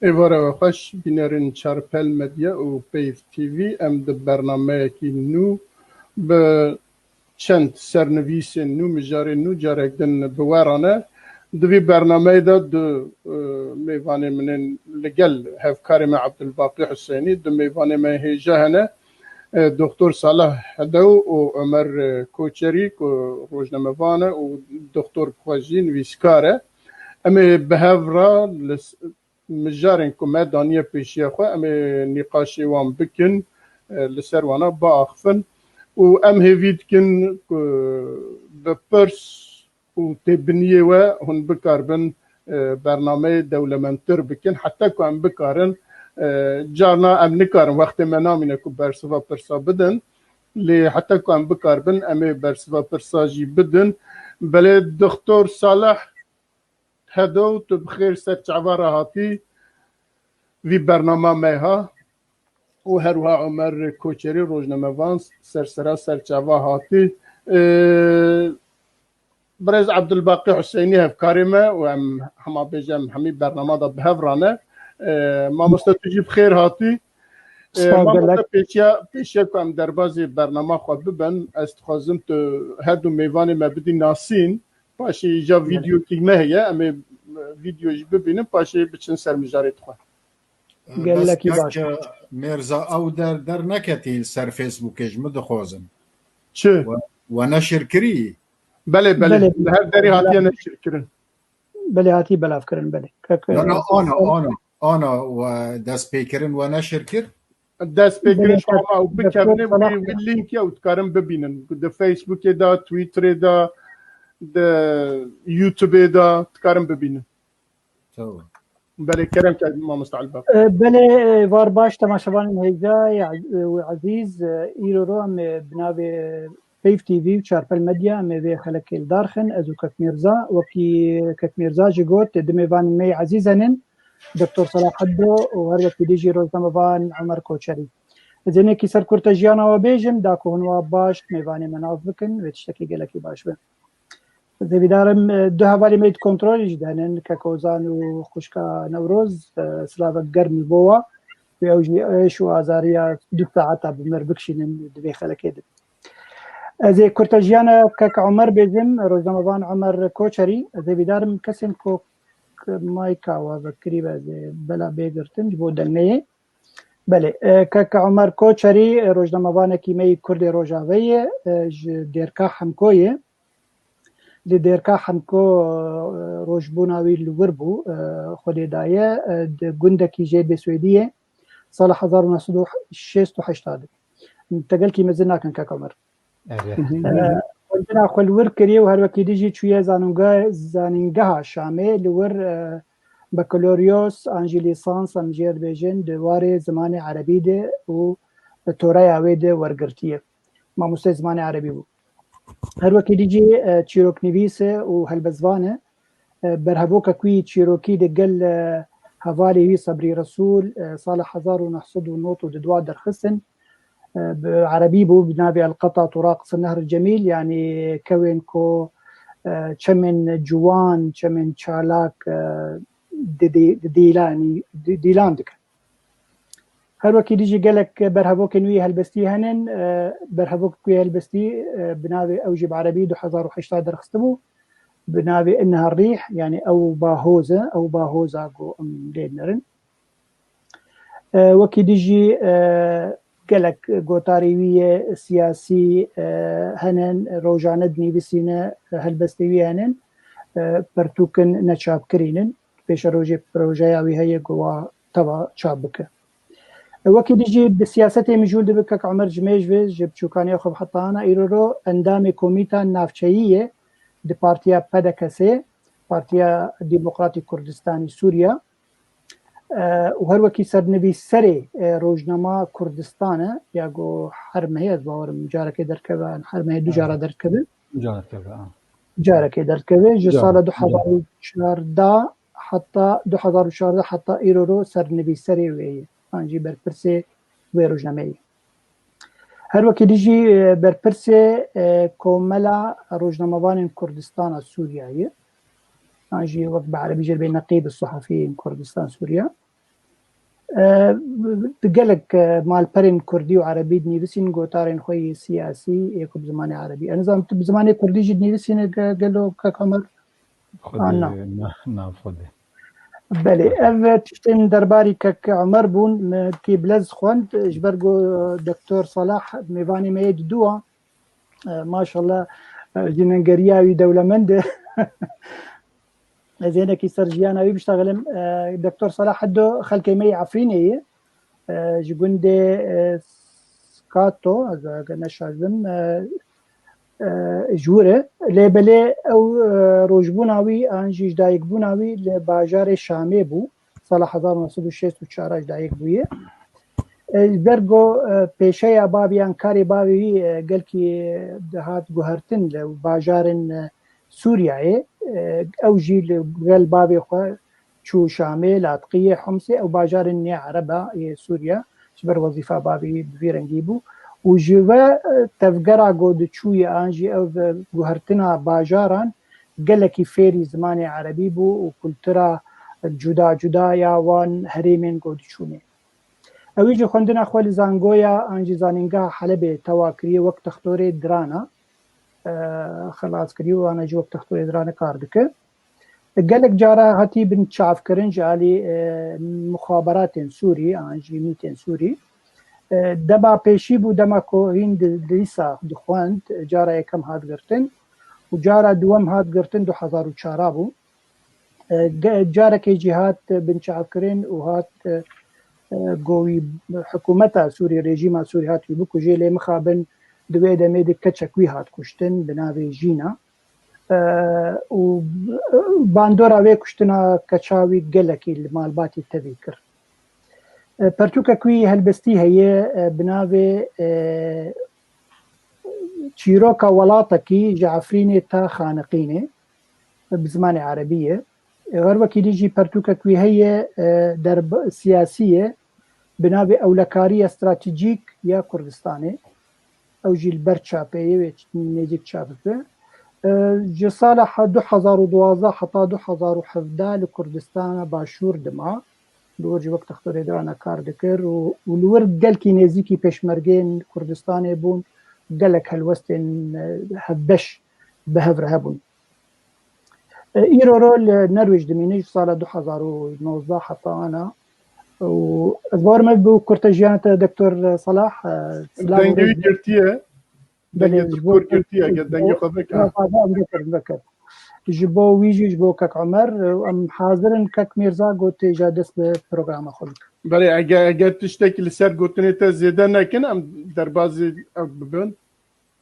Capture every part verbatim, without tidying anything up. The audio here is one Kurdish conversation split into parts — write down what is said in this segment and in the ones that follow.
Êvara we xweş, bînerên Çarpel Medya û Peyv T V, em di bernameyekî nû bi çend sernivîsên nû, mijarên nû carek din bi we re ne. Di vî bernameyê de du, e, mêvanê min ên li gel hevkarê me Abdulbaqî Husênî, du mêvanê me hêja hene, e, Doktor Salah Hedew û Omer, e, Koçerî ku rojnamevan e û Doktor bi xwe jî nivîskar e. Em ê bi hev re li s-, mijarên ku me daniye pêşiya xwe, em ê nîqaşê wan bikin, e, li ser wana biaxifin û em hêvî dikin ku bi pirs û têbiniyê we hûn bikaribin, e, bernameyê dewlemendtir bikin, heta ku em bikarin, e, carna em nikarin, wextê me namîne ku bersiva pirsa bidin, lê heta ku em bikaribin, em ê bersiva pirsa jî bidin. Belê Doktor Salih Hedo, tu bi xêr ser çava re hatî vî bernama me ha û her wiha Omer Koçerî rojnamevan ser sera ser çava hatî. Ee, Birêz Abdulbaqî Huseyinî hevkarê me û em hema bêje em hemî bernama de bi hev re ne. Ee, mamoste tu jî bi xêr hatî. Ee, Spas mamoste gelek. Pêşiya, pêşiya ku em derbazî bernama xwe bibin, ez dixwazim tu her du mêvanê me bidî nasîn. Paşê îja vîdeokî me heye, em ê vîdeo jî bibînin, paşê biçin ser mijarê xwe. Gelekî baş. Bes kek Mêrza, ew der, derneketî li ser Facebookê ji min dixwazin. Çi? We, we neşir kirî? Belê, belê. Belê. Li her derê hatiye neşir kirin. Belê, hatiye belav kirin, belê. Kek, Na, na, e, ana, ana, ana we destpêkirin we neşir kir? Destpêkirin Belê, ji hema û bikevine belê, wî, wî link ye û dikarin bibînin. Di Facebookê de, Twitterê de, di YouTubeê de dikarin bibînin. Tamam. Belê, kerem ke mamoste Elbaf. E, belê, e, var baş temaşevanên hêja û ezîz, e, îro ro em, e, bi navê Peyv T V û Çarpel Medya em ê vê xelekê li dar xin. Ez û Kek Mîrza, wekî Kek Mîrza jî got, di mêvanên me yê ezîz henin, Doktor Selahaddin û her wekî dî jî rojnamevan Omer Koçerî. Ez ê nekî ser kurte jiyana we bêjim, da ku hûn wa baş mêvanê me nas bikin, wê tiştekî gelekî baş be. Ez hêvîdar im, e, du hevalê me yê di kontrolê jî de henin, Kek Ozan û xwişka Newroz, e, silavek germ ji bo wa. Wê ew jî êş û azariya du saeta bi mir bikişînin di vê xelekê de. Ez ê kurte jiyana Kek Omer bêjim, rojnamevan Omer Koçerî. Ez hêvîdar im kesên ku mayka wa vekirî be, ez ê bela bê girtin ji bo dengmeyê. Belê, e, Kek Omer Koçerî, e, rojnamevanekî me yî Kurdê Rojavê ye, e, ji Dêrka Hemko ye. Li Dêrka Hemko, e, rojbûna wî li wir bû, e, Xwedê daye, e, di gundekî jê bê Swêdiyê, sala hezar û neh sed û şêst û heşt de. Te gelkî mezin nakin Kek Omer. Erê. E, xwendina xwe li wir kiriye û her wekî dî jî çûye zanûnge-, zanîngeha Şamê li wir, e, bakaloriyos an jî lîsans em jê dibêjin di warê zimanê erebî de û toreya wê de wergirtiye. Mamoste zimanê erebî bû. Her wekî dî jî, e, çîroknivîs e û helbestvan e. E, berhevokek wî çîrokî digel, e, hevalê wî Sebrî Resûl, e, sala hezar û neh sed û nod û du derxistin. E, bi erebî bû, bi navê El Qeta Turaqis Nehr Cemîl, yanî kewên ku, e, çemên ciwan, çemên çalak, e, di, di, di dîlanî, di, dîlan dikin. Her wekî dî jî gelek berhevokên wî helbestî henin. E, berhevok wî helbestî, e, bi navê ew jî bi erebî du hezar û heşt derxistibû. Bi navê Inneha Rîh, yanî ew bahoz e, ew bahoza ku em lê dinerin. E, wekî dî jî, e, gelek gotarê wî yê siyasî, e, henin, rojane dinivîsîne, helbestê wî henin, e, pertûkin neçapkirînin. Pêşerojê projeya wî heye ku wa teva çap bike. E, wekî dî jî bi siyasetê mijûl dibe Kek Omer ji mêj ve, ji biçûkaniya xwe bi heta ana îro ro endamê komîta navçeyî ye di partiya P D K S'ê, Partiya Demokratîk Kurdistanî Sûriya. E, û her wekî sernivîserê, e, rojnama Kurdistan e, ya ku her mehê ez bawerim carekê derkeve, her mehê du cara derkeve. Carekê derkeve, ha. Carekê derkeve. Ji Cara, sala du hezar û çardeh heta du hezar û çardeh heta îro ro sernivîserê wê ye. An jî berpirsê wê rojnameyê. Her wekî dî jî, e, berpirsê, e, Komela Rojnamevanên Kurdistana Sûriya ye. An jî wek bi erebî jê re bê Neqîb Suhefiyên Kurdistan Sûriya. E, di gelek, e, malperên kurdî û erebî dinivîsîn gotarên xwe yê siyasî yê ku bi zimanê erebî. Ez nizanim tu bi zimanê kurdî jî dinivîsîne ge-, gelo kek Omer? Xwedê, Ah, na. na, na, xwedê. Belê, ev tiştên derbarî kek Omer bûn, me kê bilez xwend, ji ber ku Doktor Salah mêvanê me yê diduwa. E, maşallah, e, jinengeriya wî dewlemend e. Ez hinekî ser jiyana wî biştaxilim. E, Doktor Salah Heddo xelkê me yê Efrînê ye. E, ji gundê, e, Skato, ez eger neşaş bim, e, e, ji wir e. Lê belê ew, e, rojbûna wî an jî ji dayikbûna wî li bajarê Şamê bû. Sala hezar û neh sed û şêst û çar ji dayik bûye. E, ji ber ku, e, pêşeya bavê yan karê bavê wî, e, gelkî, e, dihat guhertin li bajarên, e, Sûriyeyê. E, ew jî li gel bavê xwe çû Şamê, Latqiyê, Homsê, ew bajarên nê Ereba yê Sûriye. Ji ber wezîfa bavê wî bi vî rengî bû. Û ji we, e, tevgera ku diçûye an jî ev, e, guhertina bajaran gelekî fêrî zimanê erebî bû û kultura cuda cuda ya wan herêmên ku diçûnê. Ew jî xwendina xwe li zangoya an jî zanîngeha Helebê tewa kiriye wek textorê dirana, e, xilas kiriye û ana jî wek textorê dirane kar dike. Gelek cara hatî binçavkirin ji alî, e, muxaberatên Sûrî an jî mîtên Sûrî. E, dema pêşî bû, dema ku hîn di, dîsa dixwend, cara yekem hat girtin û cara duwem hat girtin du hezar û çar bû. E, ge-, carekê jî hat binçavkirin û hat, e, e, go wî hikûmeta Sûrî, rejîma Sûrî hat wî bikujê, lê mixabin di wê demê de keçek wî hat kuştin bi navê Jîna. E, û bandora wê kuştina keça wî gelekî li malbatî tevî kir. E, pertûkek wî helbestî heye, e, bi navê, e, Çîroka Welatekî ji Efrînê ta Xaniqînê, bi zimanê erebî ye. Xerwekî dî jî pertûkek wî heye, e, derb-, siyasî ye, bi navê Ewlekariya Stratejîk ya Kurdistanê. Ew jî li ber çapê ye, wê nêzîk çap bibe. E, ji sala he-, du hezar û duwazdeh heta du hezar û hevdeh li Kurdistana Başûr dima. Li wir jî wek textorê dirana kar dikir û, û li wir gelkî nêzîkî pêşmergeyên Kurdistanê bûn, gelek helwestên, e, hevbeş bi hev re hebûn. E, îro ro li Nerwêj dimîne ji sala du hezar û nozdeh heta ana. Û ez bawer me bi kurte jiyana te Doktor Salah, e, silav û Dengê wî rêz girtiye. Belê, Dengê ji tu bo kor girtiye, eger dengê xwe veke. Em vekir, em vekir. Ji bo wî jî, ji bo kek Omer, e, em hazir in kek Mîrza ku tê ja dest bi programa xwe bike. Belê, eger, eger tiştekî li ser gotinê te zêde nekin, em derbazî ew bibin.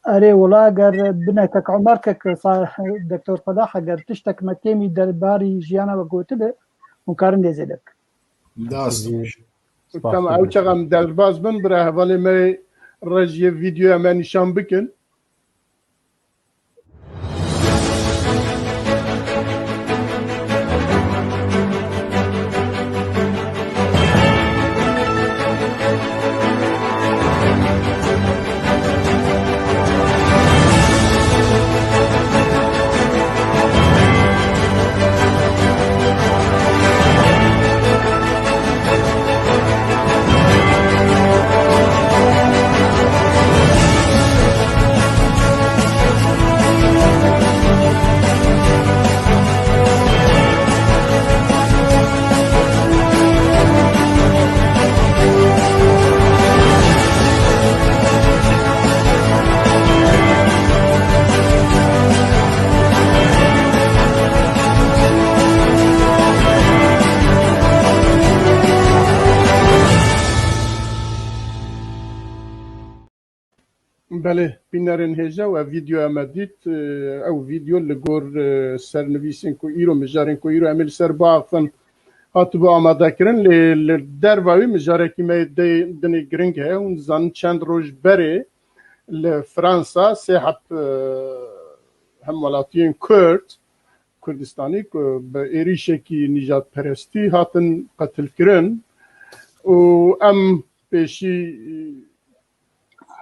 Erê, wela eger bine kek Omer, kek Sa-, Doktor Salah, eger tiştek me kêmî derbarî jiyana we gotibe, hûn karin lê zêde bikin. Das. Tamam, ew çax em derbaz bin, bira hevalê me rejiyê vîdeoya me nîşan bikin. Belê, bînerên hêja we vîdeoya me dît. Ew vîdeo li gor, e, sernivîsên ku îro, mijarên ku îro em ê li ser biaxivin, hatibû amadekirin. Lê li derva wî mijarekî me yê dê-, dinê giring heye. Hûn dizanin çend roj berê li Fransa sê heb, e, hemwelatiyên Kurd, Kurdistanî ku bi êrîşekî nîjadperestî hatin qetilkirin û em pêşî,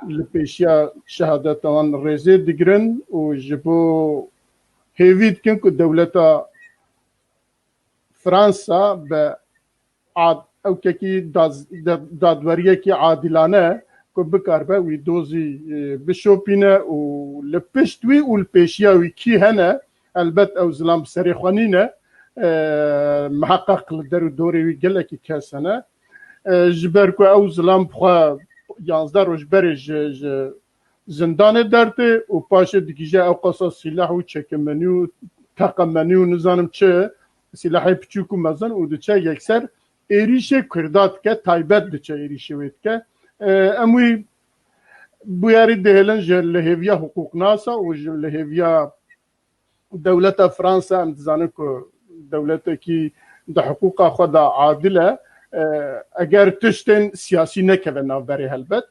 li pêşiya şehadeta wan rêzê digirin û ji bo hêvî dikin ku dewleta Fransa bi ad-, ewkekî daz-, de-, dadweriyekî adilane ku bikaribe wî dozî, e, bişopîne û li pişt wî û li pêşiya wî kî hene, elbet ew zilam bi serê xwe nîne. E, miheqeq li der û dorê wî gelekî kes hene. E, ji ber ku ew zilam bi xwe yanzdeh roj berê ji, ji zindanê dertê û paşê digihîje ew qasa sîlah û çekemenî û teqemenî û nizanim çi, sîlahê piçûk û mezin û diçe yekser êrîşê Kurda dike, taybet diçe êrîşê wê dike. E, em wî bûyerî dihêlin ji lihêviya hiqûqnasa û ji lihêviya dewleta Fransa, em dizanin ku dewletekî di hiqûqa xwe de adil e. E, eger tiştên siyasî nekeve navberê helbet.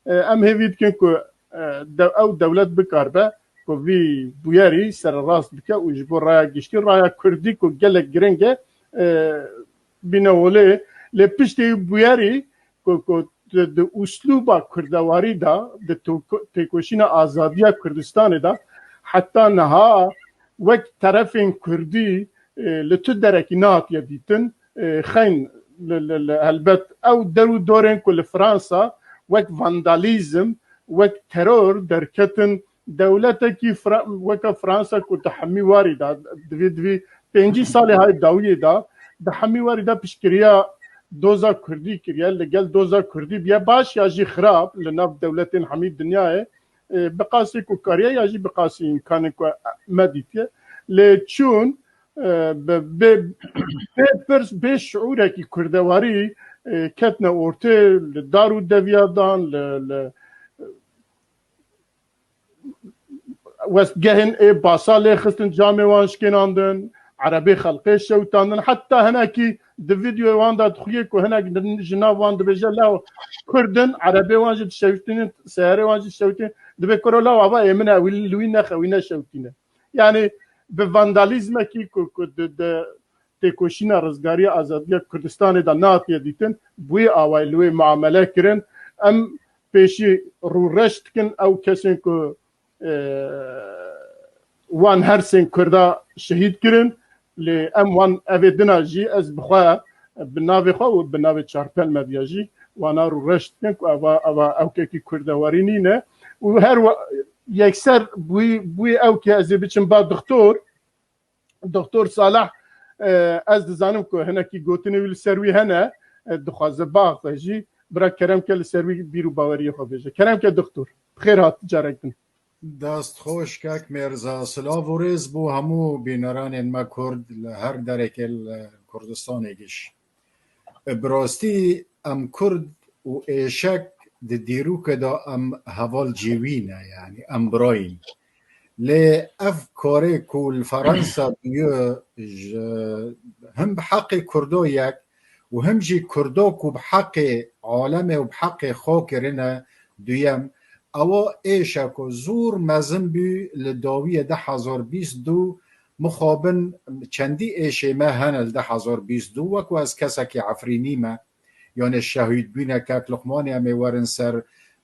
E, em hêvî dikin ku, e, de-, ew dewlet bikaribe ku vî bûyerî sererast bike û ji bo raya giştî, raya kurdî ku gelek giring e, e, bîne holê. Lê piştî bûyerî ku, ku di, di uslûba kurdewarî de, di toko-, têkoşîna azadiya Kurdistanê de heta niha wek terefên kurdî, e, li tu derekî nehatiye dîtin. E, xeyn li, li, li, helbet ew der û dorên ku li Fransa wek vandalîzm, wek teror derketin, dewletekî Fra-, weke Fransa ku di hemî warî de, divê, divê pêncî salê hay dawiyê de, di hemî warî de piştgiriya doza kurdî kiriye, li gel doza kurdî biye baş ya jî xirab li nav dewletên hemî dinyayê, e, bi qasî ku kariye ya jî bi qasî îmkanê ku me dîtiye. Lê çûn, e, bi, bê, bê pirs, bê şiûrekî kurdewarî, e, ketine ortê, li dar û deviya dan, li, li, westgehên ê basa lê xistin, camê wan şikênandin, erebê xelkê şewitandin. Heta hinekî di vîdeoyê wan de dixuye ku hinek din ji nav wan dibêje, "Law Kurd in, erebê wan jî dişewitînin, seyarê wan jî dişewitînin." Dibê kuro law ava ê min e, wî li wî nexe, wî neşewitîne. Yanî bi vandalîzmekî ku, ku di, di têkoşîna rizgariya azadiya Kurdistanê de nehatiye dîtin, bi wê awayî li wê muamele kirin. Em pêşî rûreş dikin ew kesên ku, e, wan her sên Kurda şehîd kirin, lê em wan evê dina jî ez bi xwe, bi navê xwe û bi navê Çarpel Medya jî wana rûreş dikin ku eva, eva ewkekî kurdewarî nîne û her wa-, yekser bûyî, bûyî ew ki ez ê biçim ba doktor, Doktor Salah, e, ez dizanim ku hinekî gotinê wî li ser wî hene, e, dixwaze biaxive jî, bira kerem ke li ser wî bîr û baweriyê xwe bêje. Kerem ke doktor, bi xêr hat carek din. Dest xweş kek Mêrza, silav û rêz bo hemû bîneranên me Kurd li her derekê li Kurdistanê giş. Bi rastî em Kurd û êşek di dîrokê de em heval cêwî ne, yanî em birayîn. Lê ev karê ku li Ferensa bûye, ji, him bi heqê Kurdo yek û him jî Kurdo ku bi heqê alemê û bi heqê xwe kirine duyem, ewa êşeko zor mezin bû li dawiyê du hezar bîst û du, mixabin çendî êşê me hene li du hezar bîst û du, wek ez kesekî Efrînî me, yanê şehîdbûne kek Luqmanê em ê werin ser,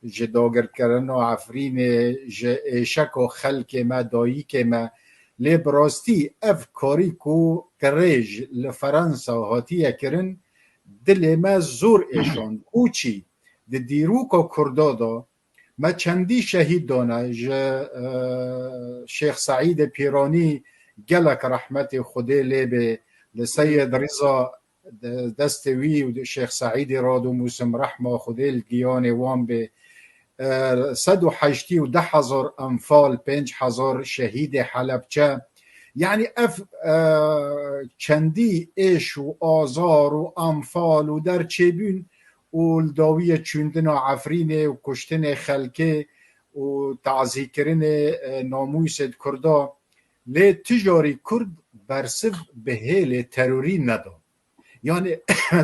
ji dagirkirina Efrînê, ji êşeka xelkê me, dayikê me. Lê bi rastî ev karî ku qirêj li Ferensa hatiye kirin, dilê me zor êşand. Û çî di dîroka Kurda de me çendî şehîd dane, ji, e, Şêx Seîdê Pîranî gelek rehmetê Xwedê lê bê, li Seyed Rîza de-, destê wî û Şêx Seîdê Rado Mûsim rehma Xwedê li giyanê wan bê. E, sed û heştî û du hezar enfal, pênc hezar şehîdê Helebçe. Yanî ev, e, çendî êş û azar û enfal û derçêbûn û li dawiyê çûndina Efrînê û kuştinê xelkê û tazîkirinê, e, namûsê di Kurda. Lê tu jarî Kurd bersiv bi hêlê terorî neda. Yanî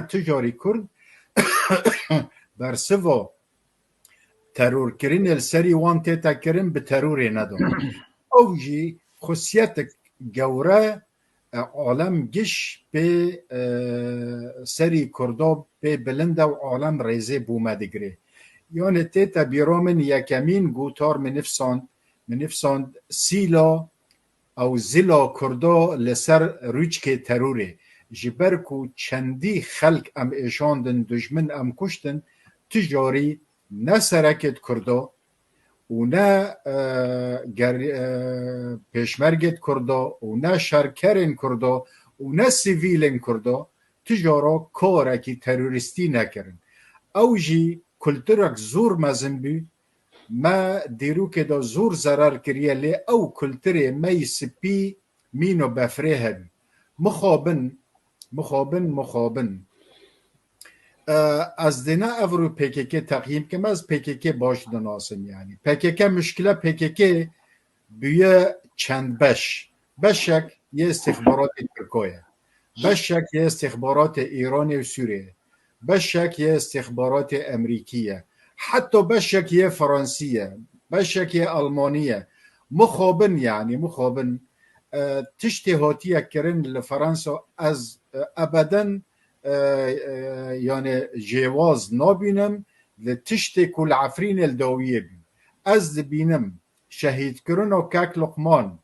tu jarî Kurd bersiva terorkirinê li serî wan tête kirin bi terorê neda. Ew jî xusiyetek gewre, e, alem giş pê, e, serî Kurda pê bilind e û alem rêzê bo me digire. Yanê tête bîra min yekemîn gotar min nifsand, min nifsand sîla ew zila Kurda li ser rûçkê terorê. Ji ber ku çendî xelk em êşandin, dijmin em kuştin, ti carî ne serekêt Kurdo û ne, e, ger-, e, pêşmergêt Kurdo û ne şerkerên Kurdo û ne sivîlên Kurdo ti cara karekî terorîstî nekirin. Ew jî kulturek zor mezin bû, me dîrokê de zor zerar kiriye, lê ew kulturê me yî spî mîno befrê hebû. Mixabin, mixabin, mixabin. E, ez dê ne ev rû P K K teqyîm kim, ez P K K baş dinasim yani. P K K muşkile P K K bûye çend beş. Beşek yê istixbaratê Tirko ye. Beşek yê istixbaratê Îranê û Sûriyê. Beşek yê istixbaratê Emerîkî ye. Heta beşek yê Fransî ye. Beşek yê Almanî ye. Mixabin yani, mixabin, e, tiştê hatiye kirin li Fransa, ez, e, ebeden, e, e, yani jêwaz nabînim li tiştê ku li Efrînê li dawiyê bû. Ez dibînim şehîdkirina kek Luqman,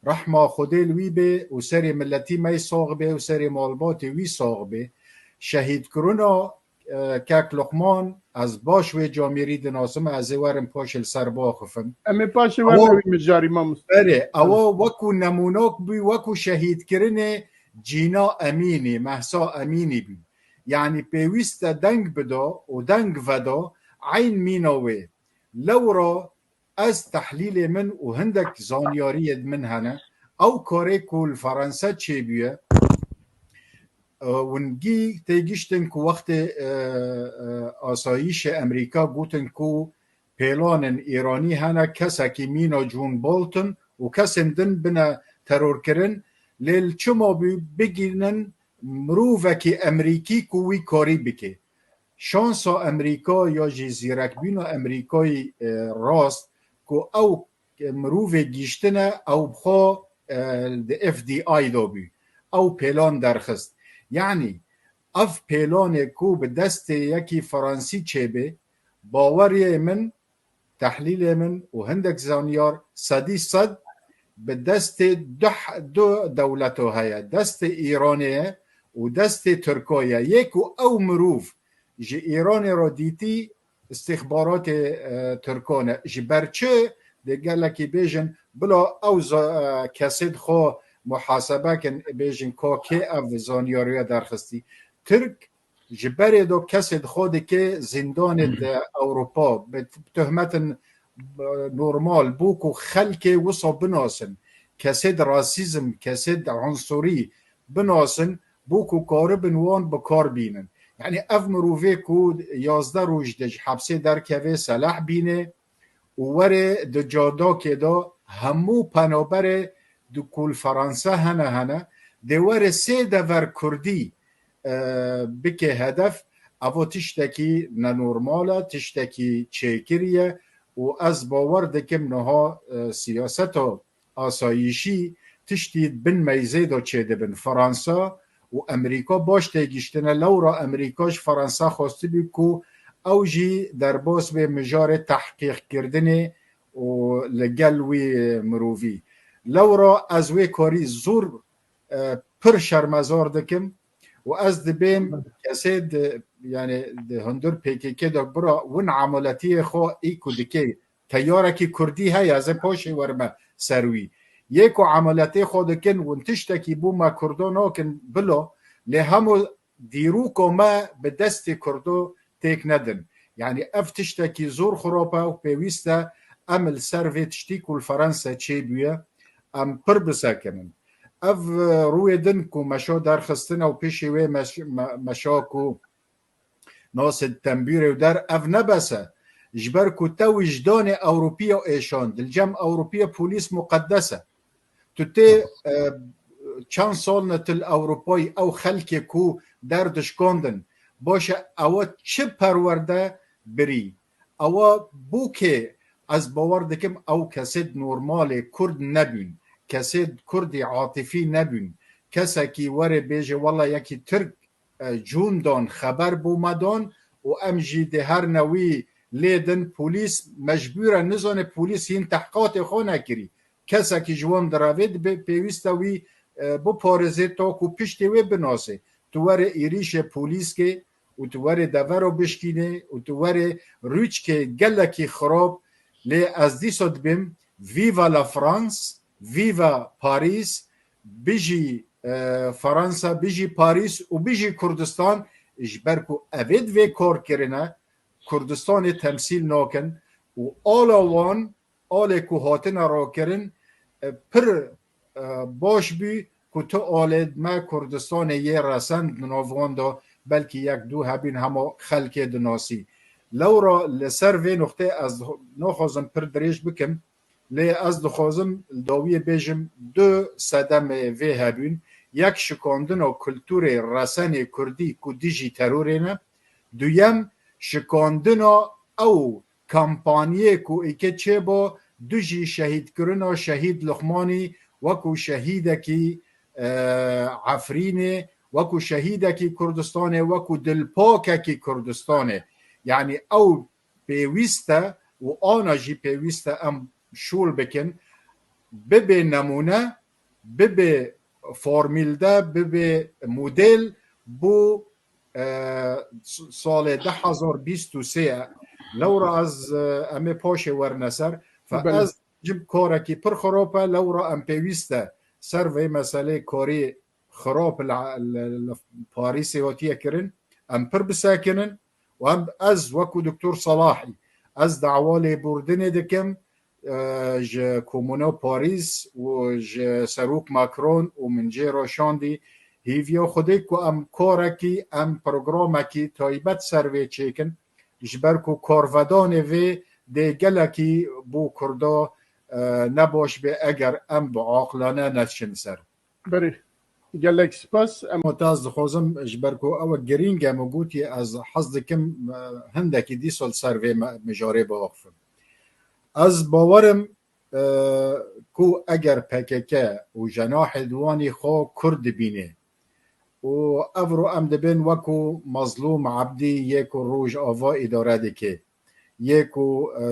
rehma Xwedê li wî bê û serê miletî me yî sax bê û serê malbatê wî sax bê. Şehîdkirina, e, kek Luqman, ez baş wê camêrî dinasim, ez ê werim paşê li ser biaxifim. Em ê paşê Ewa- werin wî mijarî, mamoste. Berê, ewa wekû nemûnak bû, wekû şehîdkirinê Cîna Emînî, Mehsa Emînî bû. Yani pêwîst e deng bida û deng veda eyn mîna wê. Lewra ez tehlîlê min û hindek zanyariyê min hene. Ew karê ku li Fransa çêbûye, e, wingî têgiştin ku wextê, e, e, asayîşê Emerîka gotin ku pêlanên Îranî hene, kesekî mîna John Bolton û kesên din bine terorkirin, lê li çima bû bigînin mirovekî Emerîkî ku wî karî bike. Şansa Emerîka ya jî zîrekbûna Emerîkayî, e, rast ku ew mirovê gîştine, ew bi xwe, e, di F D I de bû. Ew pêlan derxist. Yanî ev pêlanê ku bi destê yekî Fransî çêbê, baweriyê min, tehlîlê min û hindek zanyar sedî sed bi destê du, du dewleto heye. Destê Îranê ye û destê Tirko ye. Yê ku ew mirov ji Îranê re dîtî, istixbaratê, e, Tirkan e. Ji ber çi dê gelekî bêjin, bila ew za-, e, kesê di xwe muhasebe kin, bêjin ka kê ev zanyariya derxistî. Tirk ji berê de kesê di xwe dike zîndanê de Ewropa, bi t-, bi tuhmetin, e, normal, bo ku xelkê wisa binasin. Kesê di rasîzm, kesê di unsurî binasin, bo ku karibin wan bi kar bînin. Yani ev mirovê ku yazdeh roj de ji hepsê derkeve, selah bîne û were di cadakê de hemû penaberê di ku li Fransa hene hene, dê were sê dever Kurdî, e, bike hedef, evo tiştekî nenormal e, tiştekî çêkirî ye û ez bawer dikim niha, e, siyaseta asayîşî tiştî bin meyzê de çêdibin. Fransa û Emerîka baş têgiştine. Lewra Emerîka ji Fransa xwestibû ku ew jî derbas bê mijarê tehqîqkirdinê û li gel wî mirovî. Lewra ez wê karî zor, e, pir şermezar dikim û ez dibêm kesê di, yani di hundir P K K de bira win emeletiyê xwe î ku dike teyarekî Kurdî heye, ez ê paşê werime ser wî. Yê ku emeletê xwe dikin, win tiştekî bo me Kurdo nakin bila, lê hemû dîroka me bi destê Kurdo têk nedin. Yani ev tiştekî zor xirop e û pêwîst e em li ser vê tiştî ku li Fransa çêbûye, em pir bisekinin. Ev, e, rûyê din ku meşa derxistine û pêşî wê meş-, me-, meşa ku nasê tembûrê û der ev ne bes e. Ji ber ku te wijdanê Ewropiya êşand, li cem Ewropiya polîs muqedes e. Tu tê, e, çend sal ne tu li Ewropayî ew xelkê ku derdişkandin. Baş e, ewa çi perwerde birî? Ewa bo kê ez bawer dikim ew kesêd normalê Kurd nebûn. Kesêd Kurdî atifî nebûn. Kesekî were bêje wela yekî Tirk e, cûn dan, xeber bo me dan û em jî dê her newî lê din polîs mecbûr e, nizane polîs hîn tehqatê xwe nekirî. Kesekî ji wan direvê dibe pêwîst e wî e, biparêzê, ta ku piştê wê binasê. Tu were êrîşê polîskê û tu were devera bişkînê û tu were rûçkê gelekî xirab, lê ez dîsa dibêm, Viva la France, Viva Paris, bijî, e, Fransa, bijî Paris û bijî Kurdistan, ji ber ku evê di vê kar kirine, Kurdistanê temsîl nakin û ala wan, alê ku hatine rakirin, e, pir, e, baş bû ku tu alê me Kurdistanê yê resend di nav wan de, belkî yek du hebîn hema xelkê dinasî. Lewra li ser vê nuqtê ez naxwazim pir dirêj bikim, lê ez dixwazim li dawiyê bêjim du sedemê vê hebûn, yek şikandina kulturê resenê kurdî ku dijî terorê ne, duyem şikandina ew kampanyê ku îke çêba dijî şehîdkirina Şehîd Luqmanî wekû şehîdekî, e, Efrînê, wekû şehîdekî Kurdistanê, wekû dilpakekî Kurdistanê. Yanî ew pêwîst e û ana jî pêwîst e em şûl bikin, bibe nemûne, bibe formîlde, bibe model bo, e, s-, salê du hezar bîst û sê. Lewra ez, e, em ê paşê werine ser. Fe Belê. Ez jim karekî pir xirop e, lewra em pêwîst e ser vê meselê karî xirop li, li, li Parîsê hatiye kirin, em pir bisekinin û em, ez wekû Doktor Salahî, ez dawa lêbûrdinê dikim, e, ji Komûna Parîs û ji Serok Macron û min jê re şandî hêviya Xwedê ku em karekî, em programekî taybet ser vê çêkin, ji ber ku karvedanê vê dê gelekî bo Kurda, e, nebaş be eger em bi aqilane neçin ser. Berê, gelek spas. Em Heta ez dixwazim, ji ber ku ew girîng e, min gotî, ez hez dikim, e, hindekî dîsa li ser vê me-, mijarê biaxifim. Ez bawerim, e, ku eger P K K û cenahê di wanî xwe kurd dibîne û evro em dibên wekû Mazlûm Ebdî yê ku Rojava îdare dike, yê ku, e,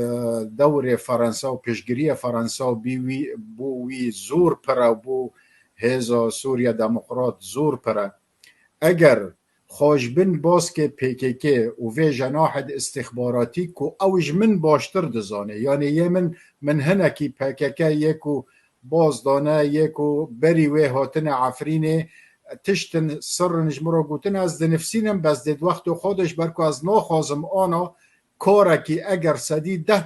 dewrê Ferensa û piştgiriyê Ferensa bî wî, bû wî zor pir e, bû Hêza Sûriya Demokrat zor pir e. Eger xwe ji bin baskê P K K û vê cenahê de istixbaratî ku ew ji min baştir dizane, yanî yê min, min hinekî P K K yê ku baz dane, yê ku berî wê hatine Efrînê, tiştin sirrin ji min re gotin, ez dinivsînim, bes dê di wextê xwe de, ji ber ku ez naxwazim ana karekî eger sedî deh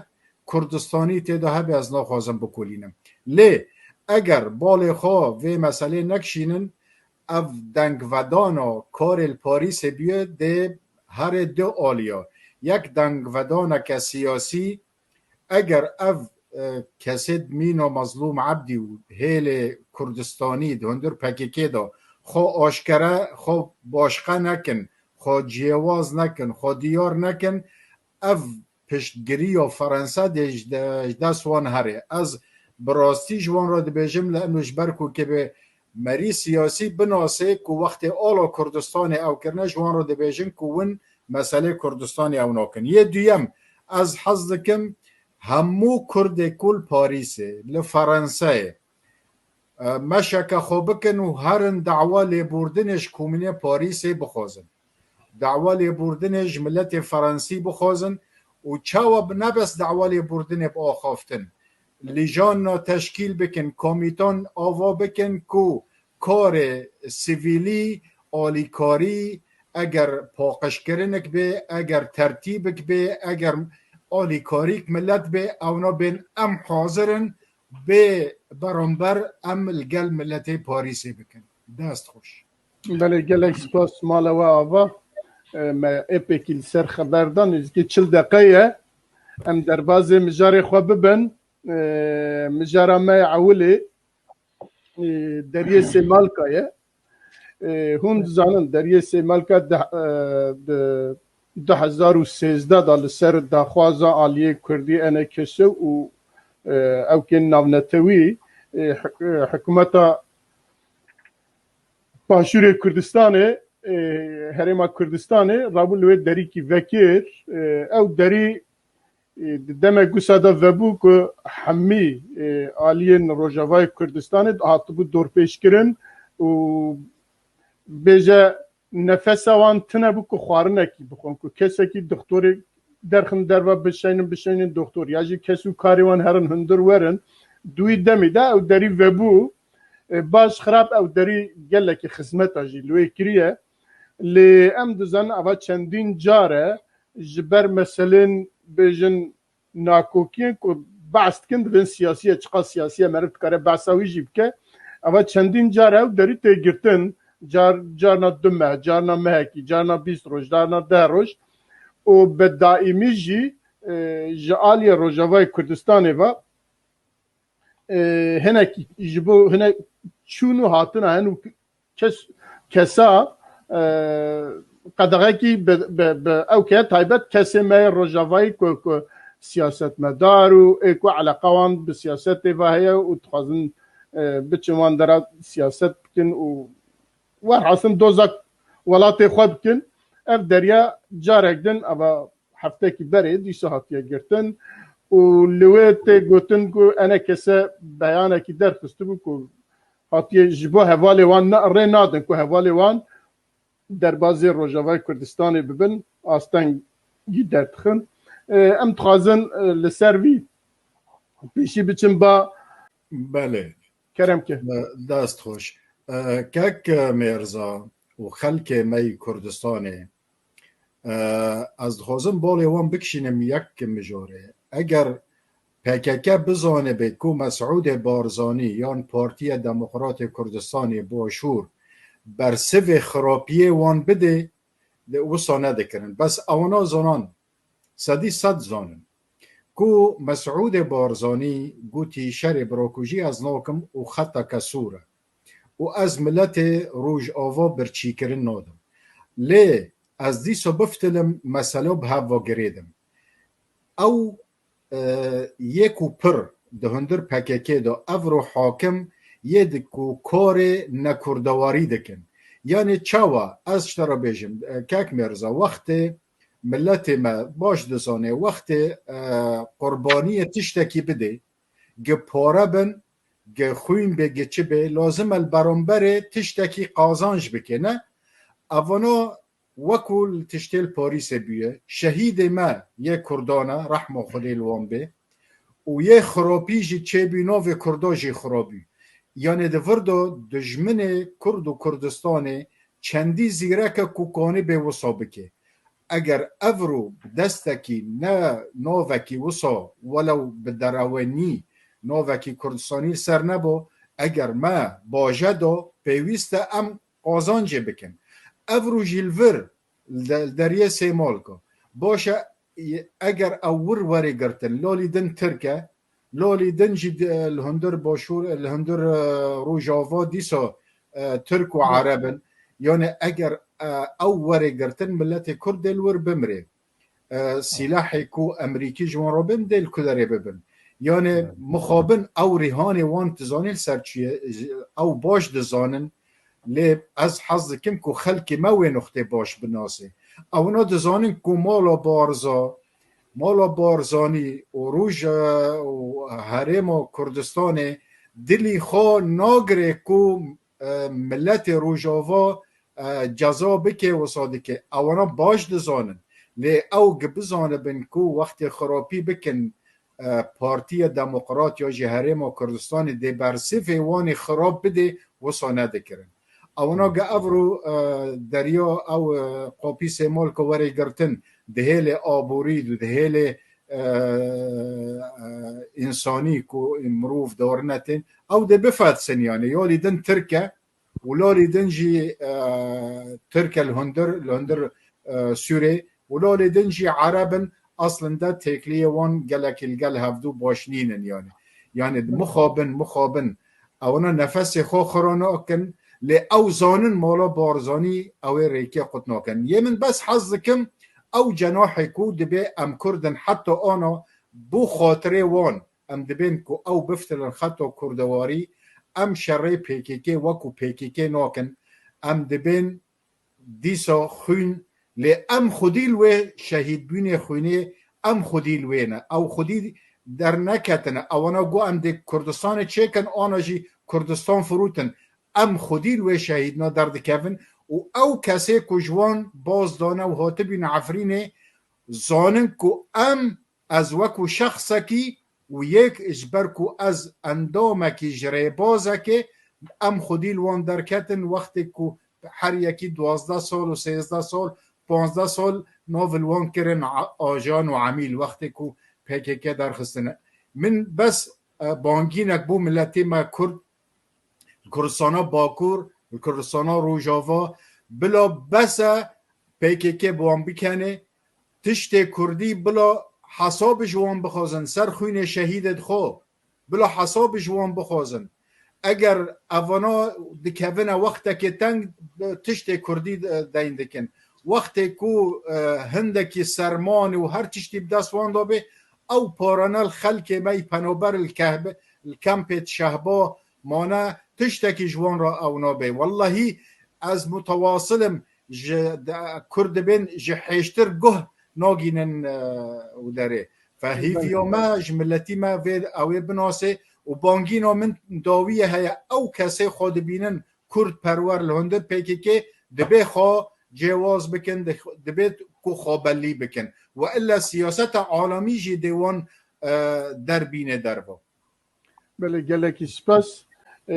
Kurdistanî tê de hebe, ez naxwazim bikolînim. Lê eger balê xwe vê meselê nekişînin, ev dengvedana karê li Parîsê bûye dê herê du aliya. Yek dengvedaneke siyasî, eger ev, e, kesê mîna Mazlûm Ebdî û hêlê Kurdistanî di hundir P K K de xwe aşkere, xwe başqe nekin, xwe cihêwaz nekin, xwe diyar nekin, ev piştgiriya Ferensa dê ji de-, ji dest wan here. Ez bi rastî ji wan re dibêjim, li eno ji ber ku kê bi merî siyasî binasê ku wextê ala Kurdistanê ew kirine, ji wan re dibêjin ku win meselê Kurdistanê ew nakin. Yê duyem, ez hez dikim hemû Kurdê ku li Parîsê, li Ferenseyê, e, meşeke xwe bikin û herin dawa lêbûrdinê ji Komînê Parîsê bixwazin. Dawa lêbûrdinê ji miletê Ferensî bixwazin û çawa bi nebes dawa lêbûrdinê biaxaftin. Lîjana teşkîl bikin, komîton ava bikin ku karê sivîlî, alîkarî, eger paqijkirinik bê, eger tertîbik bê, eger alîkarîk milet bê, ewna bên em hazir in bê beramber em li gel miletê Parîsê bikin. Dest xweş. Belê, gelek spas mala we ava. E, me êpekî li ser xeber da, nêzîkî çil deqe ye. Em derbazê mijarê xwe bibin. E, mijara me ya ewilê, e, Deriyê Sêmalka ye. E, hûn dizanin, Deriyê Sêmalka di, e, di du hezar û sêzdeh de li ser daxwaza aliyê Kurdî Enekese û, e, ewkên navnetewî, e, hi-, e, hikûmeta Başûrê Kurdistanê, e, Herêma Kurdistanê rabû li wê derîkî vekir. E, ew derî Ê, di demek wisa de vebû ku hemî, ê, aliyên Rojavayê Kurdistanê hatibû dorpêçkirin û bêje nefesa wan tune bû ku xwarinekî bixwin, ku kesekî doktorê derxin derve bişeynin, bişeynin doktor, ya jî kes û karê wan herin hundir werin. Di wî demî de ew derî vebû, e, baş xirab ew derî gelekî xizmeta jî li wê kiriye. Lê em dizanin ava çendîn car e ji ber meselên bêjin nakokiyên ku behs dikin, divên siyasî ye, çiqas siyasî ye, meriv dikare behsa wî jî bike. Eva çendîn car ew derî tê girtin, car, carna du meh, carna mehekî, carna bîst roj, carna deh roj û bi daîmî jî, e, ji aliyê Rojavayê Kurdistanê ve, e, hinekî ji bo hinek çûn û hatina hin û kes, kesa, e, qedexekî bi, bi, bi ew ke taybet kesê me yê Rojavayî ku, ku siyasetmedar û ê ku eleqa wan bi siyasetê ve heye û dixwazin, e, biçin wan dera siyaset bikin û werhasin doza welatê xwe bikin. Ev derya carek din eva heftekî berê dîsa hatiye girtin û li wê tê gotin ku enekese beyanekî derxistibû ku hatiye ji bo hevalê wan ne, rê nadin ku hevalê wan derbazê Rojavayê Kurdistanê bibin, astengî derdixin. E, em dixwazin, e, li ser vî pêşî biçin ba. Belê. Kerem ke. E, dest xweş. E, kek Mêrza û xelkê me yî Kurdistanê, e, ez dixwazim balê wan bikişînim yek mijarê. Eger P K K bizanibe ku Mesûdê Barzanî yan Partiya Demokratê Kurdistanê Başûr bersivê xirapiyê wan bidê, de wisa nedikirin. Bes ewana zanan, sedî sed zanin ku Mesûdê Barzanî gotî şerê birakujî ez nakim û xeteke sor e û ez miletê Rojava birçîkirin nadim. Lê ez dîsa biftilim, mesela bi hev ve girêdim. Ew, e, yê ku pir di hundir P K K de evro hakim yê di ku karê nekurdewarî dikin. Yanê çawa? Ez ji te re bêjim, e, kek Mêrza, wextê miletê me baş dizane, wextê, e, qurbaniyê tiştekî bidê, gi pare bin, gi xwîn bê, gi çi bê, lazim e li beramberê tiştekî qazanc bike, ne? Evana wekû li tiştê li Parîsê bûye, şehîdê me yê Kurdan e, rehma Xwedê li wan bê, û yê xirapî jî çêbû, navê Kurda jî xirabî. Yanê di vir de dijminê Kurd û Kurdistanê çendî zîrek e ku kanî bê wisa bike. Eger evro destekî ne navekî wisa welew bi derewenî navekî Kurdistanî li ser nebo, eger me baje do, pêwîst e em qazancê bikin. Evro jî li vir, li de-, li deriyê Sêmalka. Baş e, eger ew wir werê girtin, lalî din Tirk e, lalî din jî di-, li hundir başûr, li hundir, e, Rojava dîsa, e, Tirk û Ereb in. Yani eger, e, ew werê girtin, miletê Kurd dê li wir bimrê. E, sîlahê ku Emerîkî ji wan re bin, dê li ku derê bibin. Yani mixabin ew rîhanê wan dizanî li ser çi ye, ew baş dizanin, lê ez hez dikim ku xelkê me wê nuxtê baş binasê. Ewna dizanin ku mala Barza, mala Barzanî û Roj-, e, û Herêma Kurdistanê dilî xwe nagirê ku, e, miletê Rojava, e, ceza bike, wisa dike. Ewana baş dizanin. Lê ew gi bizanibin ku wextê xirapî bikin, e, Partiya Demokrat ya jî Herêma Kurdistanê dê bersivê wanê xirab bidê, wisa nedikirin. Ewna gi evro, e, derya ew, e, qopî Sêmalka werê girtin, di hêlê aborî de, di hêlê, e, e, însanî ku mirov darine tên, ew dê bifetsin, yani, yalî din Tirk e, û lalî din jî, e, Tirk e li hundir, li hundir, e, Sûrê, û lalî din jî Ereb in, aslında têkliyê wan gelekî li gel hevdû baş nînin yani. Yani mixabin, mixabin, ewna nefesê xwe xira nakin, lê ew zanin mala Barzanî ew ê rêkê qut nakin. Yê min bes hez dikim, ew cenahê ku dibê em Kurd in heta ana bo xatirê wan, em dibên ku ew biftilin xeta kurdewarî, em şerê P K K wekû P K K nakin, em dibên dîsa xwîn, lê em xwedî li wê şehîdbûnê xwînê em xwedî li wê ne. Ew xwedî derneketine. Ewana got em dê Kurdistanê çêkin, ana jî Kurdistan firotin. Em xwedî li wê şehîdina derdikevin û ew kesê ku ji wan baz dane û hatibîne Efrînê, zanin ku em, ez wekû şexsekî û yek ji ber ku ez endamekî ji rêbazekê, em xwedî li wan derketin wextê ku her yekî duwazdeh sal û sêzdeh sal, panzdeh sal nav li wan kirin a-, ajan û emîl wextê ku P K K derxistine. Min bes, e, bangînek bû miletê me Kurd, li Kurdistana Bakur, li Kurdistana Rojava, bila bes e P K K bi wan bikenê, tiştê Kurdî bila hesabê ji wan bixwazin, ser xwînê şehîdê xwe, bila hesabê ji wan bixwazin. Eger evana dikevine wextekê teng, tiştê Kurdî de-, deyn dikin. Wextê ku, e, hindekî sermanê û her tiştî bi dest wan de bê, ew parane li xelkê me yî penaber li kehbe-, li kempê şehba mane, tiştekî ji wan re ew nabe. Wellahî ez mutewasilim, ji de-, Kurd dibên ji hêştir guh nagînin, e, û derê. Fe hêviya me ji miletî me vê ew ê binasê û bangîna min dawiye heye ew kesê xwe dibînin Kurd perwer li hundir P K K dibê xwe cêwaz bikin, di-, dibê ku xwe bellî bikin. We illa siyaseta alamî jî dê wan, e, derbîne derva. Belê, gelekî spas. E,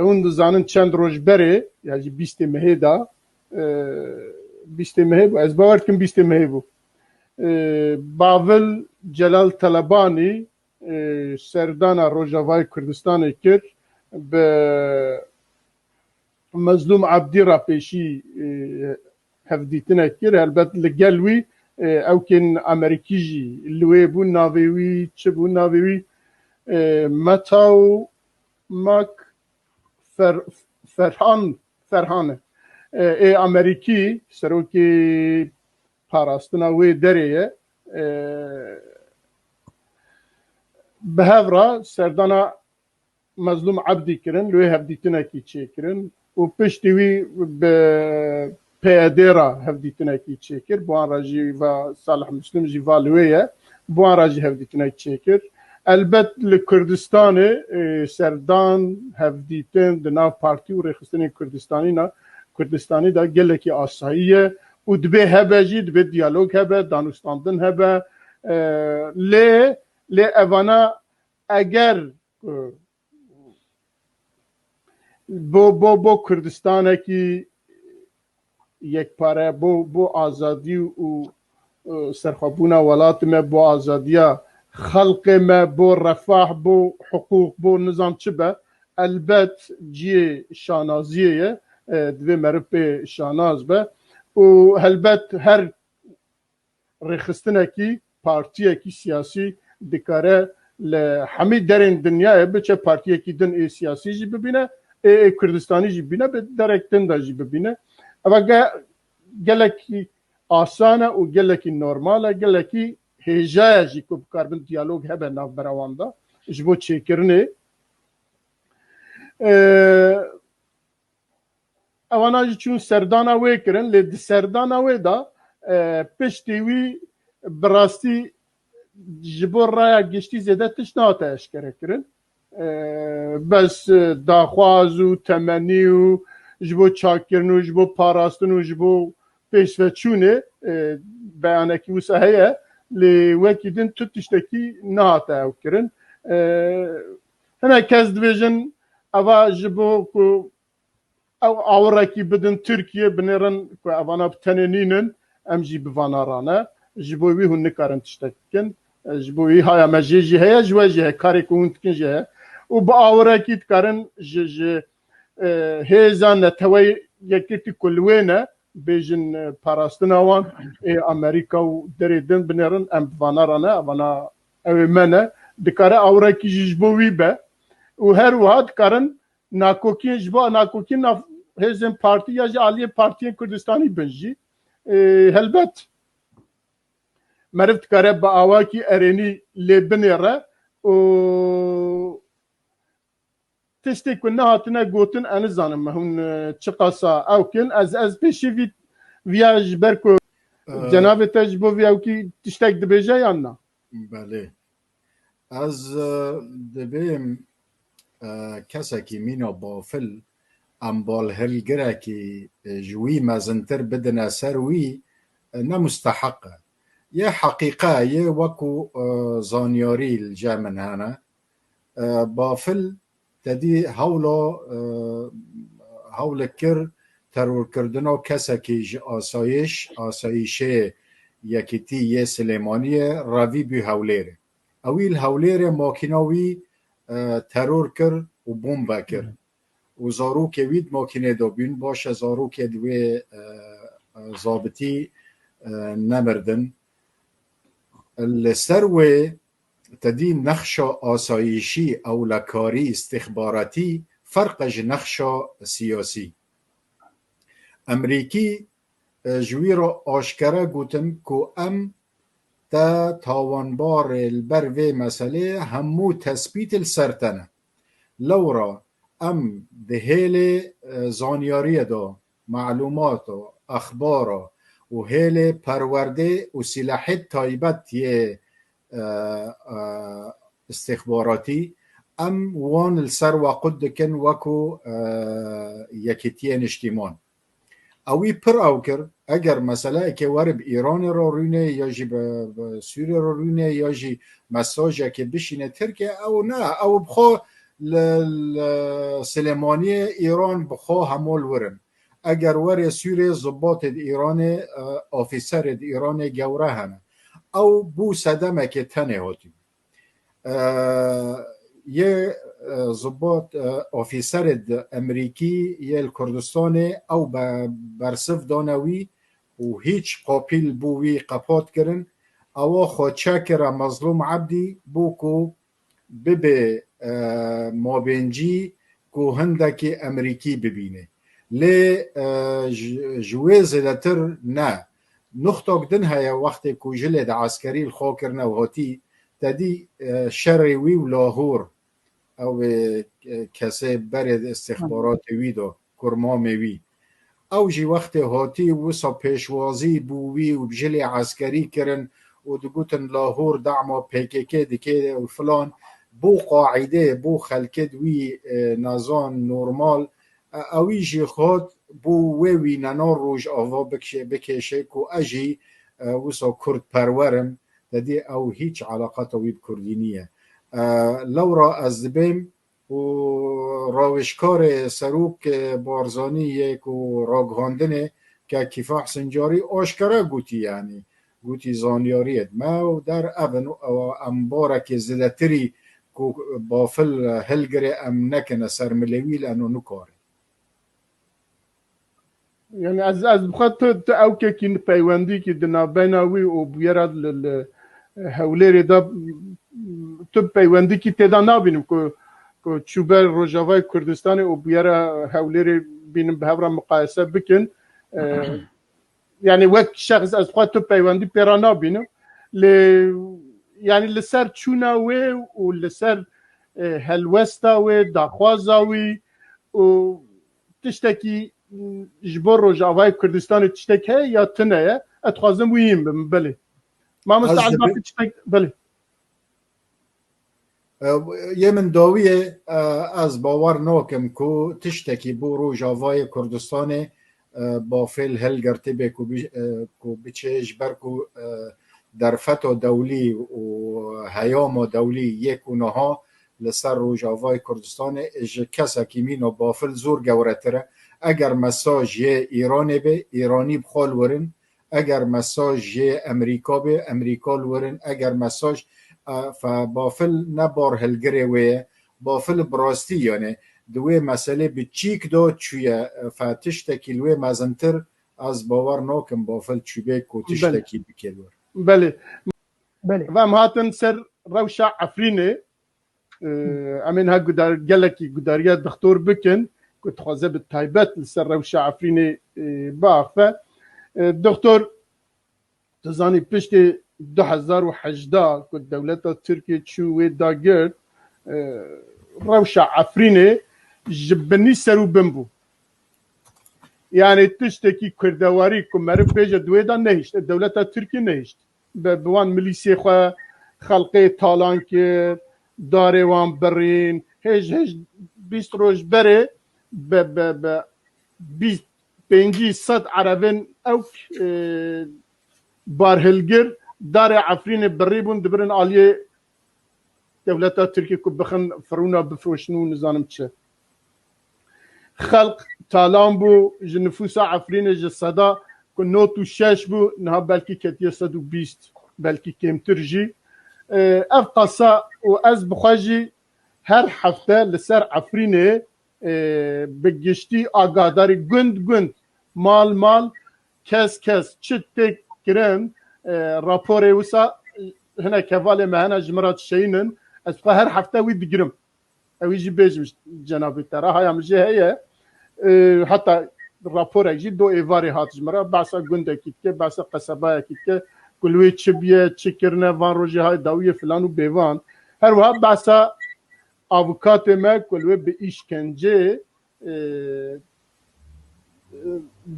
hûn dizanin çend roj berê, ya jî bîstê mehê de, e, bîstê mehê bû. Ez bawer dikim bîstê mehê bû. E, Bavil Celal Telebanî, e, serdana Rojavayê Kurdistanê kir, bi Mezlûm Ebdî re pêşî, e, hevdîtinek kir. Helbet li gel wî, e, ewkên Amerîkî jî li wê bûn. Navê wî çi bû? Navê wî, e, Metaw Mak Fer-, Ferhan, Ferhan e. E, ê Amerîkî serokê parastina wê derê ye. E, bi hev re serdana Mezlûm Ebdî kirin, li wê hevdîtinekî çêkirin û piştî wî bi P Y D re hevdîtinekî çêkir. Bi wan re jî va Salih Muslim jî va li wê ye. Bi wan re jî hevdîtinek çêkir. Elbet li Kurdistanê, e, serdan, hevdîtin di nav partî û rêxistinên Kurdistanî ne, Kurdistanî de gelekî asayî ye û dibê hebe jî, dibê diyalog hebe, danûstandin hebe. E, lê, lê evana eger, e, bo, bo, bo Kurdistanekî yekpare, bo, bo azadî û, e, serxwebûna welatê me, bo azadiya xelkê me, bo refah, bo hiqûq, bo nizam çi be, elbet cihê şanaziyê ye, e, divê meriv pê şanaz be. Û helbet her rêxistinekî, partiyekî siyasî dikare li hemî derên dinyayê biçe, partiyekî din ê siyasî jî bibîne, ê, ê Kurdistanî jî bibîne, bi derek din de jî bibîne. Eva ge-, gelekî asan e û gelekî normal e, gelekî hêja ye jî ku bikaribin diyalog hebe navbera wan de ji bo çêkirinê. E, Ewana jî çûn serdana wê kirin, lê di serdana wê de, e, piştî wî bi rastî ji bo raya giştî zêde tişt nehate eşkere kirin. E, bes, e, daxwaz û temenî û ji bo çakkirin û ji bo parastin û ji bo pêşveçûnê, e, beyanekî wisa heye, lê wekî din tu tiştekî nehate ew kirin. E, hinek kes dibêjin, eva ji bo ku ew awirekî bidin Tirkiye, binêrin ku evana bi tenê nînin, em jî bi vana rane. Ji bo wî hûn nikarin tiştek bikin. E, ji bo wî haya me jê jî heye, ji we jî heye, karê ku hûn dikin jî heye. Û bi awirekî dikarin ji, ji, e, hêza neteweyê yekgirtî ku li wê ne, bêjin, e, parastina wan, ê Amerîka û derê din binêrin, em bi vana rane, evana ew ê me ne. Dikare awirekî jî ji bo wî be. Û her wiha dikarin nakokiyên, ji bo nakokiyên nav hêzên partî ya jî aliyê partiyên Kurdistanî bin jî. Ê, helbet meriv dikare bi awakî erênî lê binêre û tiştê ku nehatine gotin, ez nizanim hûn, e, çiqasa ew kin. Ez, ez pêşî vî, viya ji ber ku Cenabê te ji bo vî ewkî tiştek dibêje yan na? Belê. Ez e, dibêm e, kesekî mîna bafil em balhilgirekî e, ji wî mezintir bidine ser wî e, ne musteheq e. Yê heqîqe yê wekû e, zanyarî li cem min hene. E, bafil te dî hewla e, hewlik kir terorkirina kesekî ji asayîş, asayîşê Yekîtî yê Silêmaniyê revî bû Hewlêrê. Ewî li Hewlêrê makîna wî e, teror kir û bombe kir. Û zarokê wî di makînê de bûn. Baş e, zarokê di wê e, e, zabitî e, nemirdin. Li ser wê te dî nexşa asayîşî, ewlekarî, îstîxbaratî ferq e ji nexşa siyasî. Emrîkî e, ji wî re aşkere gotin ku em te tawanbar ê li ber vê meselê hemû tespît li ser te ne. Lewra em di hêlê e, zanyariyê de, malûmata, exbara û hêlê perwerdê û sîlehê taybet yê e, e, îstîxbaratî, em wan li ser we qut dikin wekû e, Yekîtiyê Niştîman. Ewî pir ew kir, eger meseleyekê were bi Îranê re rûnê ya jî bi, bi Sûriyê re rûnê ya jî mesajekê bişîne Tirkiye, ew ne, ew bi xwe li, li Silêmaniyê Îran bi xwe hemû li wir in. Eger were Sûriyê zibatê di Îranê, e, ofîserê di Îranê gewre hene. Ew bû sedemekê tenê hatî. E, yê e, zibat e, ofîserê di Emerîkî yê li Kurdistanê ew be, bersiv dane wî û hîç qapîl bû wî qepat kirin. Ewa xwe çekire Mezlûm Ebdî bû ku bibe e, mabêncî ku hindekî Emerîkî bibîne. Lê e, ji, ji wê zêdetir ne. Nuxtok din heye wextê ku jilê de eskerî li xwe kirine û hatî te dî e, şerê wî û Lahûr ew ê e, kesê berê îstixbaratê wî de kurmamê wî. Ew jî wextê hatî wisa pêşwazî bû wî û bi jilê eskerî kirin û digotin Lahûr dema P K K dike û filan. Bo qaîdê, bo xelkê di wî e, nezan normal. E, ewî jî xwet bo wê wînena Rojava bikşe-, bikêşe ku ez jî e, wisa Kurd perwer im. Te dî ew hîç eleqata wî bi Kurdî niye. E, lewra ez dibêm û rawêjkarê serok Barzanî yê ku ragihandinê ke Kîfah Sincarî aşkere gotî, yanî gotî zanyariyê me û der ev in û ew em barekê zêdetirî ku bafil hilgirê em nekine ser milê wî li eno nikare. Yani ez, ez bi xwe tu, tu ewkekî peywendîkî di navbeyna wî û bûyera li, li Hewlêrê de tu peywendîkî têda nabînim ku, ku çûbe Rojavayê Kurdistanê û bûyera Hewlêrê bînin bi hev re miqayese bikin. E, yani wek şexs ez xwe tu peywendî pê re nabînim. Lê yani li ser çûna wê û li ser e, helwesta wê, daxwaza wî û tiştekî m, ji bo Rojavayê Kurdistanê tiştek heye ya tune ye? Ez dixwazim wî yîn bim, belê. Mamoste Ez Elbafî dibi- tiştek, belê. E, yê min dawiyê e, ez bawer nakim ku tiştekî bo Rojavayê Kurdistanê e, bafêl hilgirtî bê ku bi- e, ku biçê ji ber ku e, derfeta dewlî û heyama dewlî yê ku niha li ser Rojavayê Kurdistanê ji kesekî mîna bafil zor gewretir e. Eger mesaj yê Îranê be, Îranî bi xwe li wir in. Eger mesaj yê Emerîka be, Emerîka li wir in. Eger mesaj e, fe bafil ne bar hilgirê wê ye, bafil bi rastî, yani di wê meselê bi çîk de çûye, e, fe tiştekî li wê mezintir, ez bawer nakim bafil çûbê ku Belê. tiştekî bike li wir. Belê. Belê. Ve em hatin ser rewşa Efrînê. Ee, em ê niha gudar, gelekî gudariya doktor bikin ku dixwaze bi taybet li ser rewşa Efrînê e, biaxife. E, doktor, tu zanî piştê du hezar û hejdeh ku dewleta Tirkiyê çû wê dagir, e, rewşa Efrînê ji binî ser û bin bû. Yani tiştekî kurdewarî ku meriv bêje di wê de nehişt, dewleta Tirkî nehişt. Bi, bi wan milîsê xwe xelqê talan kir, darê wan birîn. Hêj hêj bîst roj berê bi, bi, bi bîst, pêncî sed erebên ewk, e, barhilgir darê Efrînê birî bûn, dibirin aliyê dewleta Tirkî ku bixin firûna bifroşin û nizanim çi. Xelq talan bû, ji nifûsa Efrînê ji seda ku nod û şeş bû, niha belkî ketiye sed û bîst, belkî kêmtir jî. E, ev qasa û ez bi xwe jî her hefte li ser Efrînê, e, bi giştî agadarî gund gund, mal mal, kes kes çi têk kirin, e, raporê wisa, e, hinek hevalê me hene ji min re dişeyînin, ez xwe her hefte wî digirim. Ew jî bêjim cenabê te re, haya min jê heye. E, heta raporek jî do êvarê hat ji min re, behsa gundekî dike, behsa qesebayekî dike, ku li wê çi bûye, çi kirine, van rojê hay dawiyê filan û bêvan. Her wiha behsa avukatê me ku li wê bi îşkencê, e, e,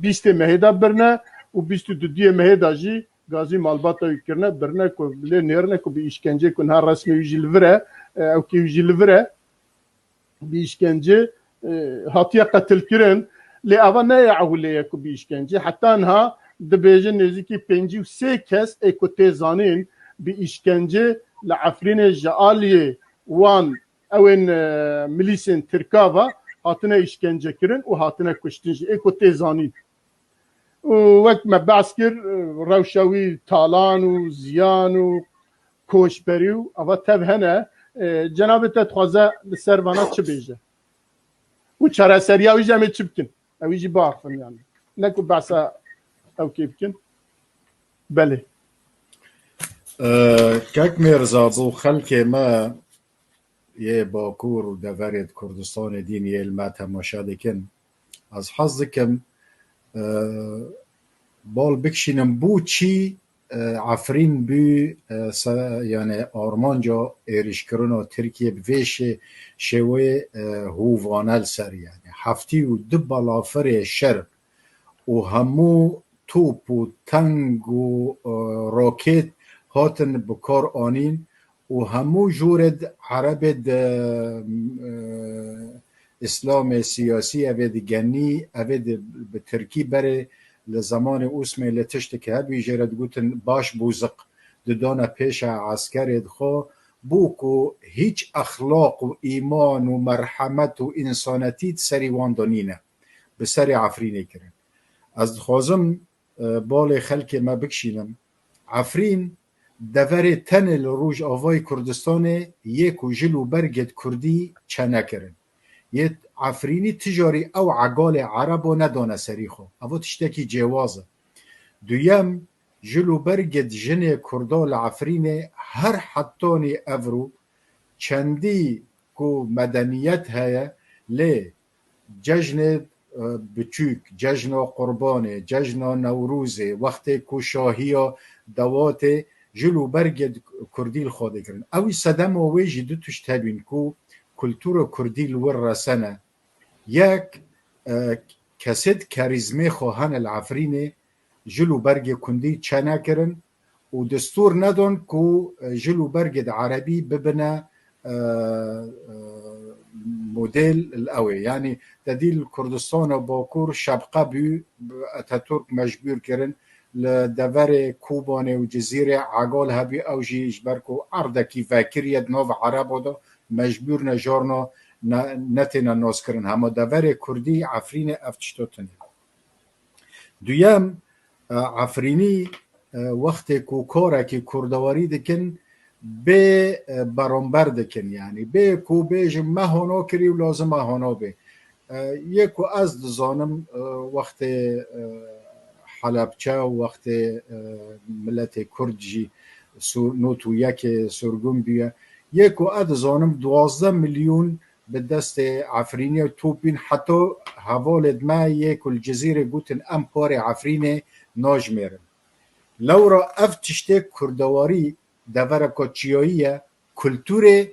bîstê mehê de birine û bîst û duduyê mehê de jî gazî malbata wî kirine, birine ku lê nêrine ku bi îşkencê ku niha resmê wî jî li vir e, e, ewkê wî jî li vir e, bi îşkencê, e, hatiye qetilkirin. Lê ava ne yê ewilê ye ku bi îşkencê. Heta niha dibêjin nêzîkî pêncî û sê kes ê ku tê zanîn bi îşkencê li Efrînê ji aliyê wan ewên, e, milîsên Tirka ve hatine îşkence kirin û hatine kuştin jî, ê ku tê zanîn. Û wek me behs kir, e, rewşa wî talan û ziyan û koçberî û ava tev hene. E, cenabê te dixwaze li ser vana çi bêje? Û çareseriya wî jî em ê çi bikin? Ew jî biaxivin yani. Ne ku behsa ew kê bikin. Belê. E, Kek Mêrza, bo xelkê me yê Bakur û deverê di Kurdistanê dîn yê li me temaşe dikin. Ez hez dikim, e, bal bikişînim bo çî, e, Efrîn bû, e, se-, yani armanca êrîşkirina Tirkiye bi vê şê-, şêweyê, e, hûvane li ser, yani heftî û du balafirê şer û hemû top û teng û, e, roket hatin bi kar anîn û hemû jorê di erebê di, e, Îslamê siyasî evê digenî, evê di, bi tirkî berê li zemanê Osmê li tiştek hebî jê re digotin baş bûziq, didane pêşa eskerê dixwe, bû ku hîç exlaq û îman û merhemet û însanetî di serî wan de nîne. Bi serê Efrînê kirin. Ez dixwazim, e, balê xelkê me bikişînim. Efrîn deverê tenê li Rojavayê Kurdistanê yê ku jil û bergê di Kurdî çe nekirin. Yê Efrînî tijarî ew egalê Erebo nedane serî xwe. Evo tiştekî cêwaz e. Duyem, jil û bergê di jinê Kurda li Efrînê her hetanî evro çendî ku medeniyet heye, lê cejnê, e, biçûk, cejna Qurbanê, cejna Newrozê, wextê ku şahiya dewatê jil û bergê di Kurdî li xwe dikirin. Ew ê sedema wê jî du tişt hebîn ku kultura Kurdî li wir resene. Yek, e, kesê di kerîzmê xwe hene li Efrînê, jil û bergê Kurdî çe nekirin û destûr nedon ku, e, jil û bergê di erebî bibine, e, e, model li ew ê. Yanî te dî li Kurdistana Bakur şebqe bû, Atatürk mecbûr kirin li deverê Kobanê û Cizîrê egal hebî, ew jî ji ber ku erdekî vekiriye di nav Erebo de mecbûr ne jarna ne, netêne naskirin. Hema deverê Kurdî Efrînê ev tişta tune. Duyem, e, Efrînî, e, wextê ku karekî kurdewarî dikin, bê, e, beramber dikin, yanî bê ku bêjin me hona kirî û lazim e hona bê. E, yê ku ez dizanim, e, wextê, e, Helebçe û wextê, e, miletê Kurd jî Sûr-, nod û yekê sirgûn bûye, yê ku ez dizanim duwazdeh milyon bi destê Efrînê top bîn, heta hevalê me yê ku li Cizîrê gotin em parê Efrînê najmêrin. Lewra ev tiştê kurdewarî devereke çiyayî ye, kulturê,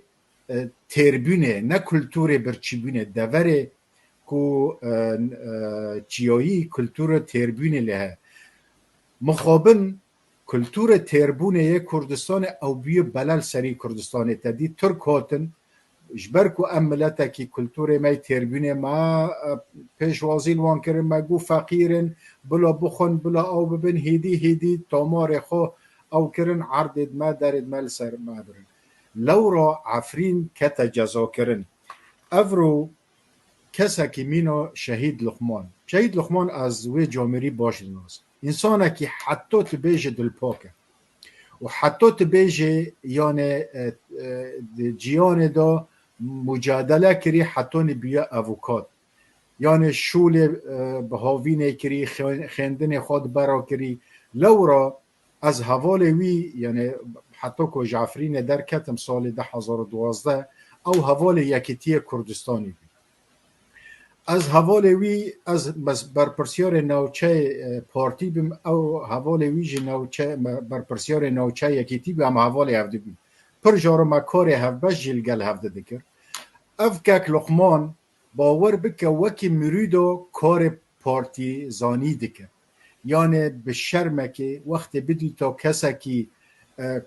e, têrbûnê, ne kulturê birçîbûnê, deverê ku e, e, çiyayî kultura têrbûnê lê heye. Mixabin kultura têrbûnê yê Kurdistanê ew bûye belal serî Kurdistanê te dî Tirk hatin, ji ber ku em miletekî kulturê me yê têrbûnê me e, pêşwazî li wan kirin, me got feqîr in, bila bixwin, bila ew bibin, hêdî hêdî tomarê xwe ew kirin, erdê di me, derê di me li ser me birin. Lewra Efrîn kete cezakirin. Evro kesekî mîna Şehîd Luqman. Şehîd Luqman ez wê camêrî baş dinas. Însanekî heta tu bêje dilpak e. Û heta tu bêje, yani, e, e, di ciyanê de mucadele kirî, hetanî bûye avukat. Yani şûlê e, bi havînê kirî, xwe-, xêndinê xwe di bera kirî. Lewra ez hevalê wî, yani heta ku ji Efrînê derketim salê du hezar û duwazdeh, ew hevalê Yekîtiyê Kurdistanê bû. Ez hevalê wî, ez bes berpirsiyarê navçeyê e, partî bim, ew hevalê wî jî navçe, me, berpirsiyarê navçeyê Yekîtî bû, em hevalê hevdî bûn. Pir cara me karê hevbeş jî li gel hevdî dikir. Ev kek Luqman, bawer bike, wekî mirîdo karê partîzanî dike. Yani bi şermekê wextê bidîta kesekî e, e,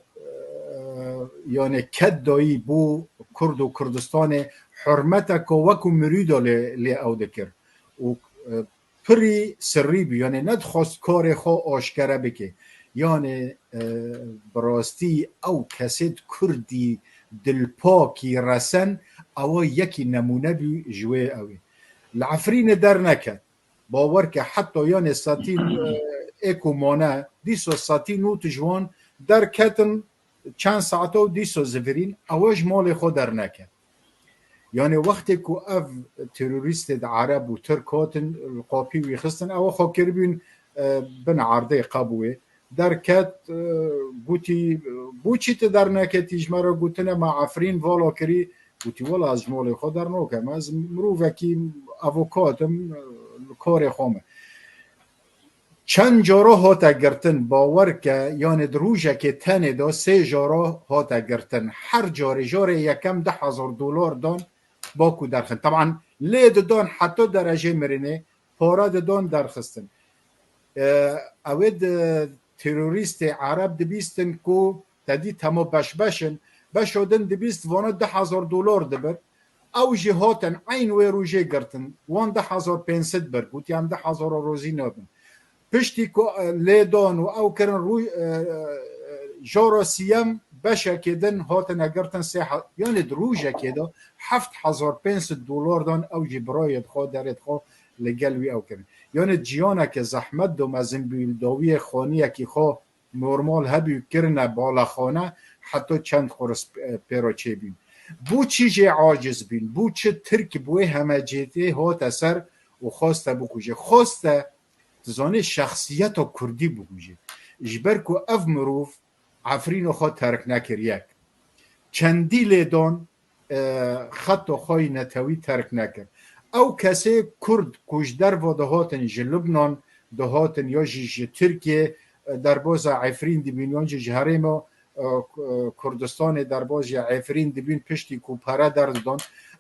yani ked dayî bo Kurd û Kurdistanê, hurmeteke wekû mirîdo lê, lê ew dikir. Û e, pirî sirrî bû, yani nedixwest karê xwe aşkere bike. Yani e, bi rastî ew kesêt Kurdî dilpakî resen, ewa yekî nemûne bû ji wê ew ê. Li Efrînê derneket. Bawer ke heta yanê setî e, ê ku mane, dîsa setî nû tu ji wan derketin, çend saeta û dîsa zivirîn, ew ji malê xwe derneket. Yani wextê ku ev terorîstê di Ereb û Tirk hatin, li qapî wî xistin, ew xwe kiribûn e, bin erdê qebûyê. Derket, e, gotî, "Bo çi tu derneketî? Ji me re gotine me Efrîn vala kirî." Gotî, "Wela ez ji malê xwe dernakem. Ez mirovekî avokat im, e, li karê xwe me." Çend cara hate girtin, bawer ke, yani di rojekê tenê de sê cara hate girtin. Her carê, carê yekem du hezar dolar dan, ba ku derxin. Teban lê didan heta derecê mirinê, para didan derxistin. E, ew ê di terorîstê Ereb dibîstin ku te dî tema beş beş in, beşo din dibîst vana du hezar dolar dibir. Ew jî hatin eyn wê rojê girtin, wan du hezar pênc sed bir, gotiyan du hezar rozî nabin. Piştî ku e, lê dan û ew kirin rû, e, e, jara siyem beşekê din hatine girtin sê he-, yani di rojekê de heft hezar pênc sed dolar dan ew jî birayê dixwe, derê dixwe li gel wî ew kirin. Yani ciyaneke zehmet do mezin bû, li dawiyê xaniyekî xwe normal hebû kirine balaxane, heta çend quris e, pêro çêbûn. Bû çi jê aciz bûn? Bû çi Tirk bi wê heme cêtê hate ser û xwaste bikuje? Xwaste, tu zanî, şexsiyeta Kurdî bikuje. Ji ber ku ev mirov Efrîna xwe terk nekir yek. Çendî lê dan e, xeta xwe yî netewî terk nekir. Ew kesê Kurd ku ji derve dihatin, ji Lubnan dihatin ya jî ji Tirkiye e, derbaza Efrîn dibîn yan jî ji herêma e, Kurdistanê derbaza Efrîn dibîn piştî ku pere derdidan,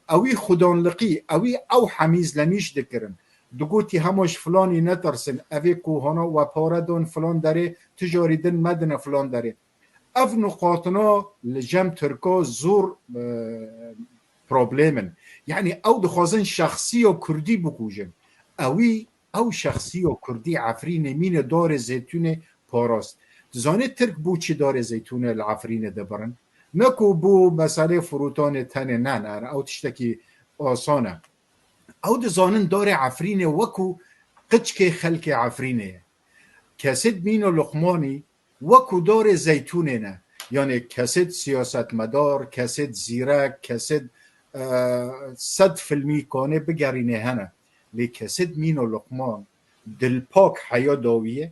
ewî xudanliqî, ewî ew hemîzlenîş dikirin. Digotî hema ji filanî netirsin, evê ku hana we pare dan filan derê, tu carî din medine filan derê. Ev nuqatina li cem Tirka zor e, problem in. Yani ew dixwazin şexsiya Kurdî bikujin. Ewî, ew şexsiya Kurdî Efrînê mîne darê zeytûnê parast. Tu zanî Tirk bo çi darê zeytûnê li Efrînê dibirin? Ne ku bo meselê firotanê tenê, ne, ne, ne, ew tiştekî asan e. Ew dizanin darê Efrînê wekû qiçkê xelkê Efrînê ye. Kesêt Mîno Luqmanî wekû darê zeytûnê ne. Yanê kesêt siyasetmedar, kesêt zîrek, kesêt e, sed filmî kanê bigerînê hene. Lê kesêt Mîno Luqman dilpak heya dawiyê,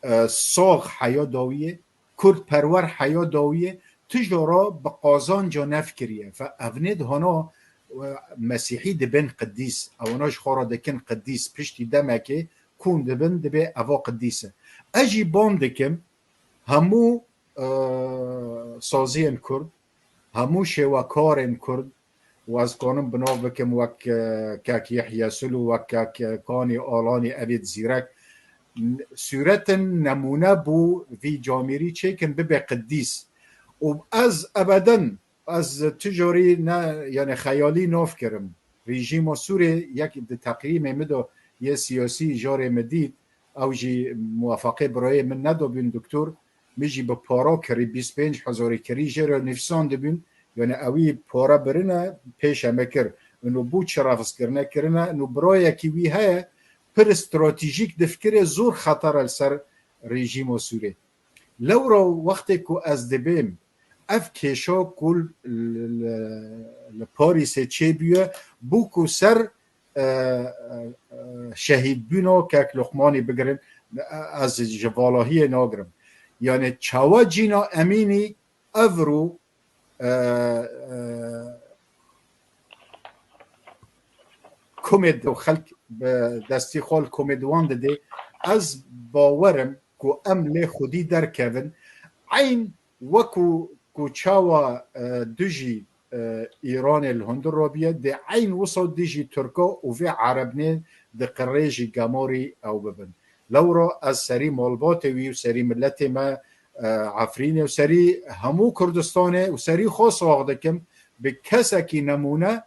e, sax heya dawiyê, Kurdperwer heya dawiyê, tu jara bi qazanca nev kiriye. Fe evnê dihana e, Mesîhî dibin qidîs. Ewana ji xwe re dikin qidîs. Piştî demekê kûn dibin, dibê eva qidîs e. Ez jî bam dikim hemû e, saziyên Kurd, hemû şêwekarên Kurd, û ez kanim bi nav bikim wek, e, kek Yehya Sul û wek kek, e, Kanî Alanî, evê zîrek sûretin nemûne bû vî camêrî çêkin bibe qidîs. Û ez ebeden, ez tu carî ne, yani xeyalî nav kirim. Rejîma Sûrê yek di teqîmê min de yê siyasî jarê min dît, ew jî muwefeqê birayê min nedabûn doktor, min jî bi para kirî, bîst pênc hezarî kirî, jê re nivîsandibûn, yani ewî para birine pêşe me kir. Û bû çi revizkirine kirine, û birayekî wî heye, pir stratejîk difikire, zor xeter e li ser rejîma Sûrê. Lewra wextê ku ez dibêm, ev kêşa ku li, li, li Parîsê çêbûye, bû ku ser, e, e, e, şehîdbûna kek Luqmanî bigirin, ez ji valahiyê nagirim. Yani çawa Cîna Emînî evro, e, e, komê di xelk bi destî xwe li komê di wan didê, ez bawerim ku em lê xwedî derkevin. Eyn wekû ku çawa, e, dijî, e, Îranê li hundir rabiye, dê eyn wisa dijî Tirka û vê Erebnê di qirêjî gemarî ew bibin. Lewra ez serî malbatê wî û serî miletê me, e, Efrînê û serî hemû Kurdistanê û serî xwe sax dikim, bi kesekî nemûne,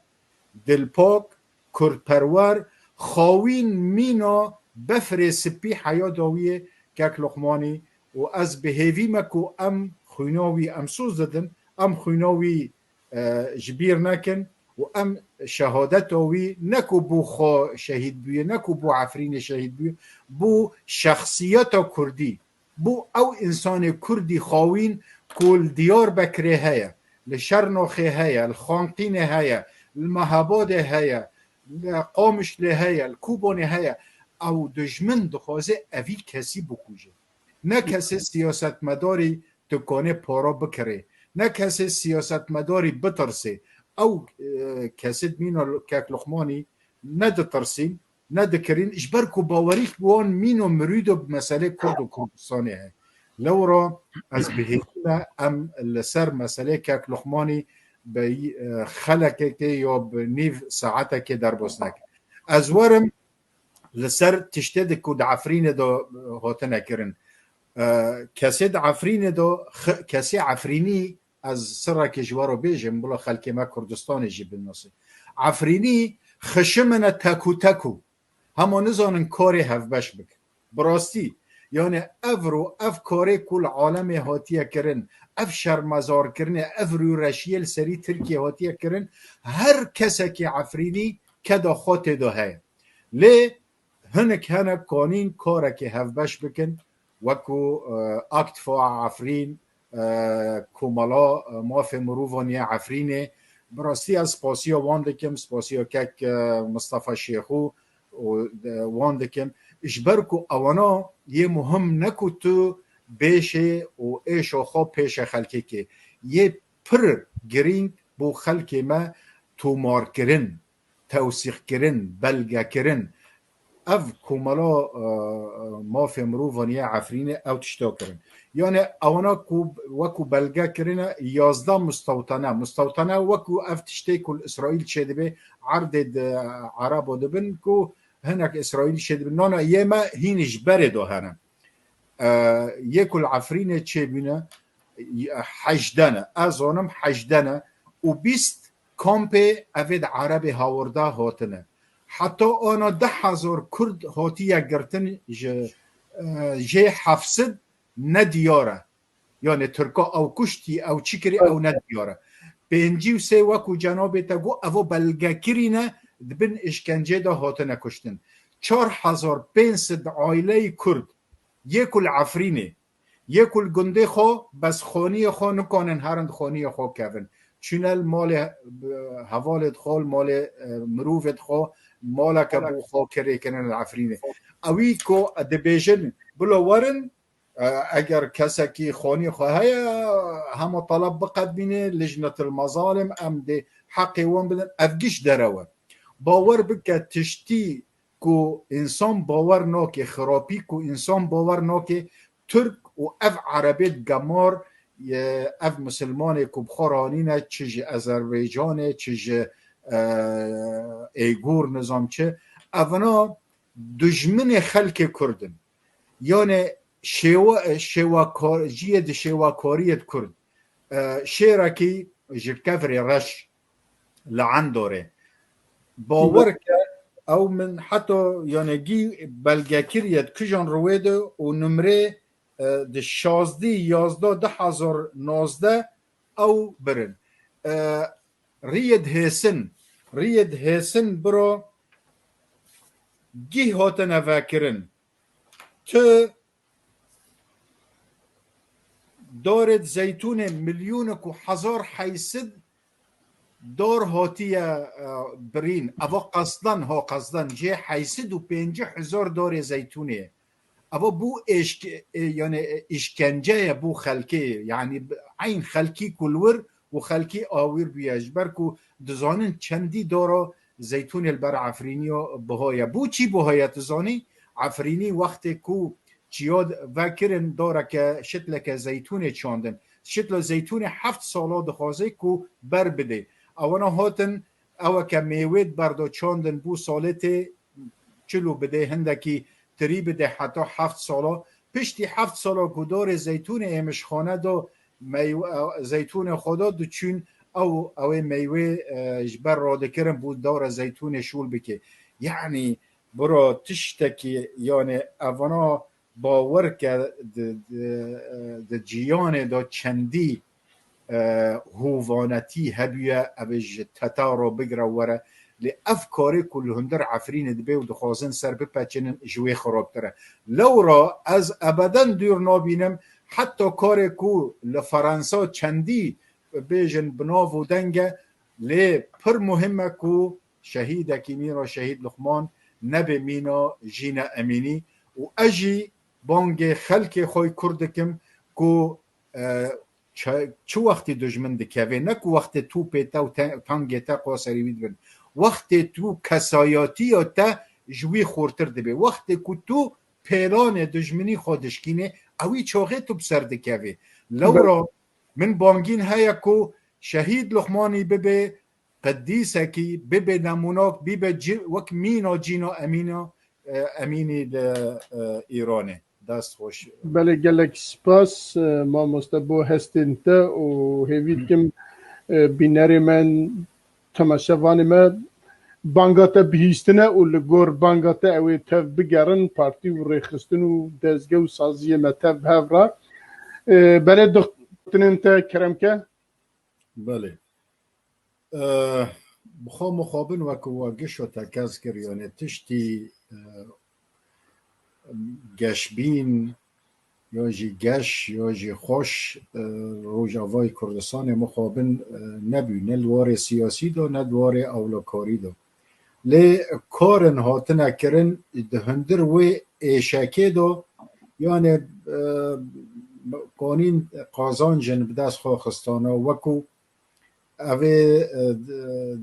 dilpak, kurdperwer, xawîn mîna befrê spî heya dawiyê kek Luqmanî û ez bi hêvî me ku em xwîna wî em soz didin, em xwîna wî, e, ji bîr nekin û em şehadeta wî ne ku bû xwe şehîd bûye, ne ku bû Efrînê şehîd bûye, bû şexsiyeta kurdî, bû ew însanê kurdî xawîn ku li Diyarbekirê heye, li Şernoxê heye, li Xanqînê heye, li Mehabadê heye, li Qamişlê heye, li Kobanê heye, ew dijmin dixwaze evî kesî bikuje. Ne kesê siyasetmedarî tu kanê para bikirê, ne kesê siyasetmedarî bitirsê. Ew, e, kesê mîna kek Luqmanî neditirsîn, nedikirîn, ji ber ku bawerîk bi wan mîno mirûdo bi meselê Kurd û Kurdistanê heye. Lewra ez bi hêvî me em li ser meselê kek Luqmanî bi, e, xelekekê ya bi nîv saetekê derbas nekin. Ez werim li ser tiştê di ku di Efrînê de, e, hatine kirin. E, kesê di Efrînê de xi-, kesê Efrînî ez sirekê ji we re bêjim, bila xelkê me Kurdistanê jî binasê. Efrînî xişimine tekû tekû. Hema nizanin karê hevbeş bikin. Bi rastî, yani evro ev karê ku li alemê hatiye kirin, ev şermezarkirinê, ev rûreşiyê li serî Tirkiye hatiye kirin, her kesekî Efrînî keda xwe tê de heye. Lê hinek hene kanîn karekê hevbeş bikin, wekû, e, Aktifa Efrîn, e, Komela, e, Mafê Mirovan yê Efrînê. Bi rastî ez spasiya wan dikim, spasiya kek, e, Mistefa Şêxû û, e, wan dikim. Ji ber ku ewana yê muhim ne ku tu bêşê û êşa xwe pêşe xelkê kê. Yê pir girîng bo xelkê me tomarkirin, tewsîqkirin, belgekirin. Ev Komela, e, e, Mafê Mirovan yê Efrînê ew tişta kirin. Yani ewana ku wekû belge kirine yazdeh mustewtene. Mustewtene wekû ev tiştê ku li Îsraîl çêdibe, erdê di Erebo dibin ku hinek Îsraîl çêdibin. Nana yê me hîn ji berê de hene. E, yê ku li Efrînê çêbûne, hejdeh ne. Ez zanim hejdeh ne û bîst kampê evê di Erebê hawirda hatine. Heta ana deh hezar Kurd hatiye girtin ji, e, jê heft sed ne diyar e. Yani Tirka ew kuştî, ew çi kirî, ew ne diyar e. Pêncî û sê wekû cenabê te got, evo belgekirî ne, di bin îşkencê de hatine kuştin. Çar hezar pênc sed aileyî Kurd yê ku li Efrînê, yê ku li gundê xwe bes xaniyê xwe nikanin herin xaniyê xwe kevin. Çûne li malê, e, hevalê xwe, li malê, e, mirovê xwe, maleke bo xwe kirê kirin li Efrînê. Ewî ku dibêjin, bila werin, e, eger kesekî xaniyê xwe heye, hema teleb biqedmîne, lijnetil mezalim, em dê heqê wan bidin, ev giş derew e. Bawer bike tiştî ku însan bawer nake, xirapî ku însan bawer nake, Tirk û ev Erebê gemar, e, ev misilmanê ku bi xwe ranîne, çi ji Azerbaycanê, çi ji e, Êgûr, nizam çi. Evina dijminê xelkê Kurd in. Yanê şêwa-, şêwakar-, jiyê di şêwakariyê di Kurd. E, şêrekî ji kevirê reş li Endorê. Bawer ke ew min heta yanegî belgekiriye di kijan riwê de û nimrê, e, di şazdî yazdeh du hezar nozdeh ew birin. E, Riyed Hêsin, Riyed Hêsin biro gîh hatine vekirin. Tu dorê zeytûnê milyonê ku hezar heysid dor hatiye, e, birîn. Eva qasdan, ha qasdan. Jê heysid û pêncî hezar dorê zeytûnê. Eva bû êşk-, e, yani, e, îşkence ye bû xelkê. Yani, b-, eyn xelkî kulwir û xelkî awîr bûye. Ji ber ku dizanin çendî dora zeytûnê li ber Efrîniya buha ye. Bû çî buha ye, tu zanî? Efrînî wextê ku çiya vekirin, dareke, şitleke zeytûnê çandin. Şitla zeytûnê heft sala dixwaze ku ber bidê. Ewana hatin, eweke mêwê berdo çandin bû salê tê çil û bidê, hindekî tirî bidê heta heft sala. Piştî heft sala ku dorê zeytûnê êmişxane do, meywe, zeytûnê xwe do diçûn, ew, ew ê meywe, e, ji ber radikirin bû dora zeytûnê şûl bike. Yani, bira tiştekî, yani, evana bawer ke di, di, e, di ciyanê de çendî, e, hovanetî hebûye, ev ê ji teta re bigire were. Lê ev karê ku li hundir Efrînê dibe û dixwazin ser bipeçinin, ji wê xirabtir e. Lewra ez ebeden dûr nabînim, heta karê ku li Ferensa çendî bêjin bi nav û deng e, lê pir muhim e ku şehîdekî mîna şehîd Luqman nebe mîna Jîna Emînî û ez jî bangê xelkê xwe yê Kurd dikim ku, e, çi, çi wextî dijmin dikeve, ne ku wextê tu pê te û te, tangê te qo serî wî dibin. Wextê tu kesayatiya te ji wî xurtir dibe. Wextê ku tu pêlanê dijminî xwe dişkînê, ewî çaxê tu bi ser dikevê. Lewra min bangîn heye ku şehîd Luqmanî bibe qedîsekî, bibe nemûnak, bibe ci-, wek mîna Cîna Emîna, e, Emînî li, e, Îranê. Dest xweş. Belê, gelek spas, e, mamoste, bo hestên te û hêvî dikim, e, bînerê me, temaşevanê me banga te bihîstine û li gor banga te ew ê tev bigerin, partî û rêxistin û dezge û saziyê me tev hev re. E, belê, dixtinên te kerem ke. Belê. Eh, bi xwe mixabin wek we gişo tekez kir, yani tiştî, eh, geşbîn, ya jî geş, ya jî xweş, eh, Rojavayê Kurdistanê mixabin, eh, nebû, ne li warê siyasî de, ne di warê ewlekarî de. Lê karin hatine kirin, di hundir wê êşekê de, yani, eh, kanîn qazancin bi dest xwe xistana, wekû evê, eh,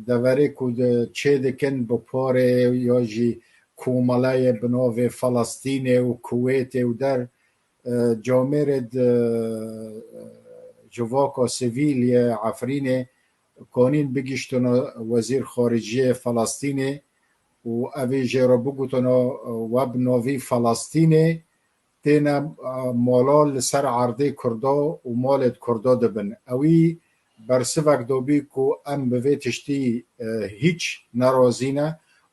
deverê ku di çê dikin bi parê ya jî komeleyê bi navê Felestînê û Kuwêtê û der, eh, camêrê di, eh, civaka sivîl yê Efrînê kanîn bigiştino wezîr xariciyê Felestînê û evê jê re bigotino, eh, we bi navî Felestînê têne, e, mala li ser erdê Kurda û malê di Kurda dibin. Ewî bersivek dabî ku em bi vê tiştî, e, hîç nerazî ne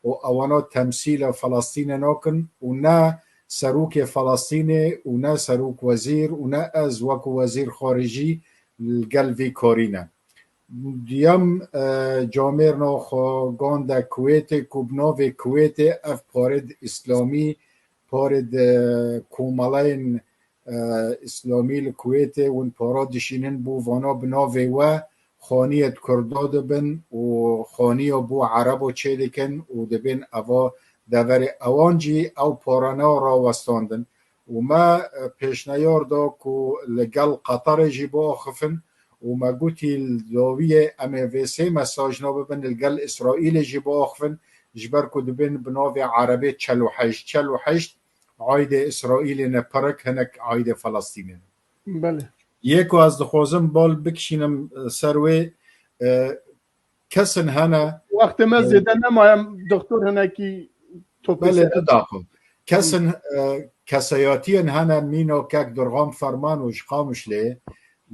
û ewana temsîla Felestînê nakin û ne serokê Felestînê û ne serok wezîr û ne ez wekû wezîr xaricî li gel vî karî ne. Duyem, e, camêrna xwe gande Kuwêtê ku bi navê Kuwêtê ev parê di îslamî parê di komeleyên, e, îslamî li Kuwêtê win para dişînin bo vana bi navê we xaniyê di Kurda dibin û xaniya bo Erebo çêdikin û dibên eva deverê ewan jî ew parana rawestandin. Û me, e, pêşneyar da ku li gel Qeterê jî biaxifin û me gotî li dawiyê em ê vê sê mesajna bibin li gel Îsraîlê jî biaxifin, ji ber ku dibên bi navê Erebê çel û heşt, çel û heşt aîdê Îsraîlê ne, pirik hinek aîdê Felestînê ne. Belê. Yê ku ez dixwazim bal bikişînim, e, ser wê, e, Kesin hene. Wextê me zêde nemaye, doktor, hinekî topê Belê, ser. Bidaxo. Kesin, e, keseyatiyên hene mîno kek Durxan Ferman û ji Qamişlê,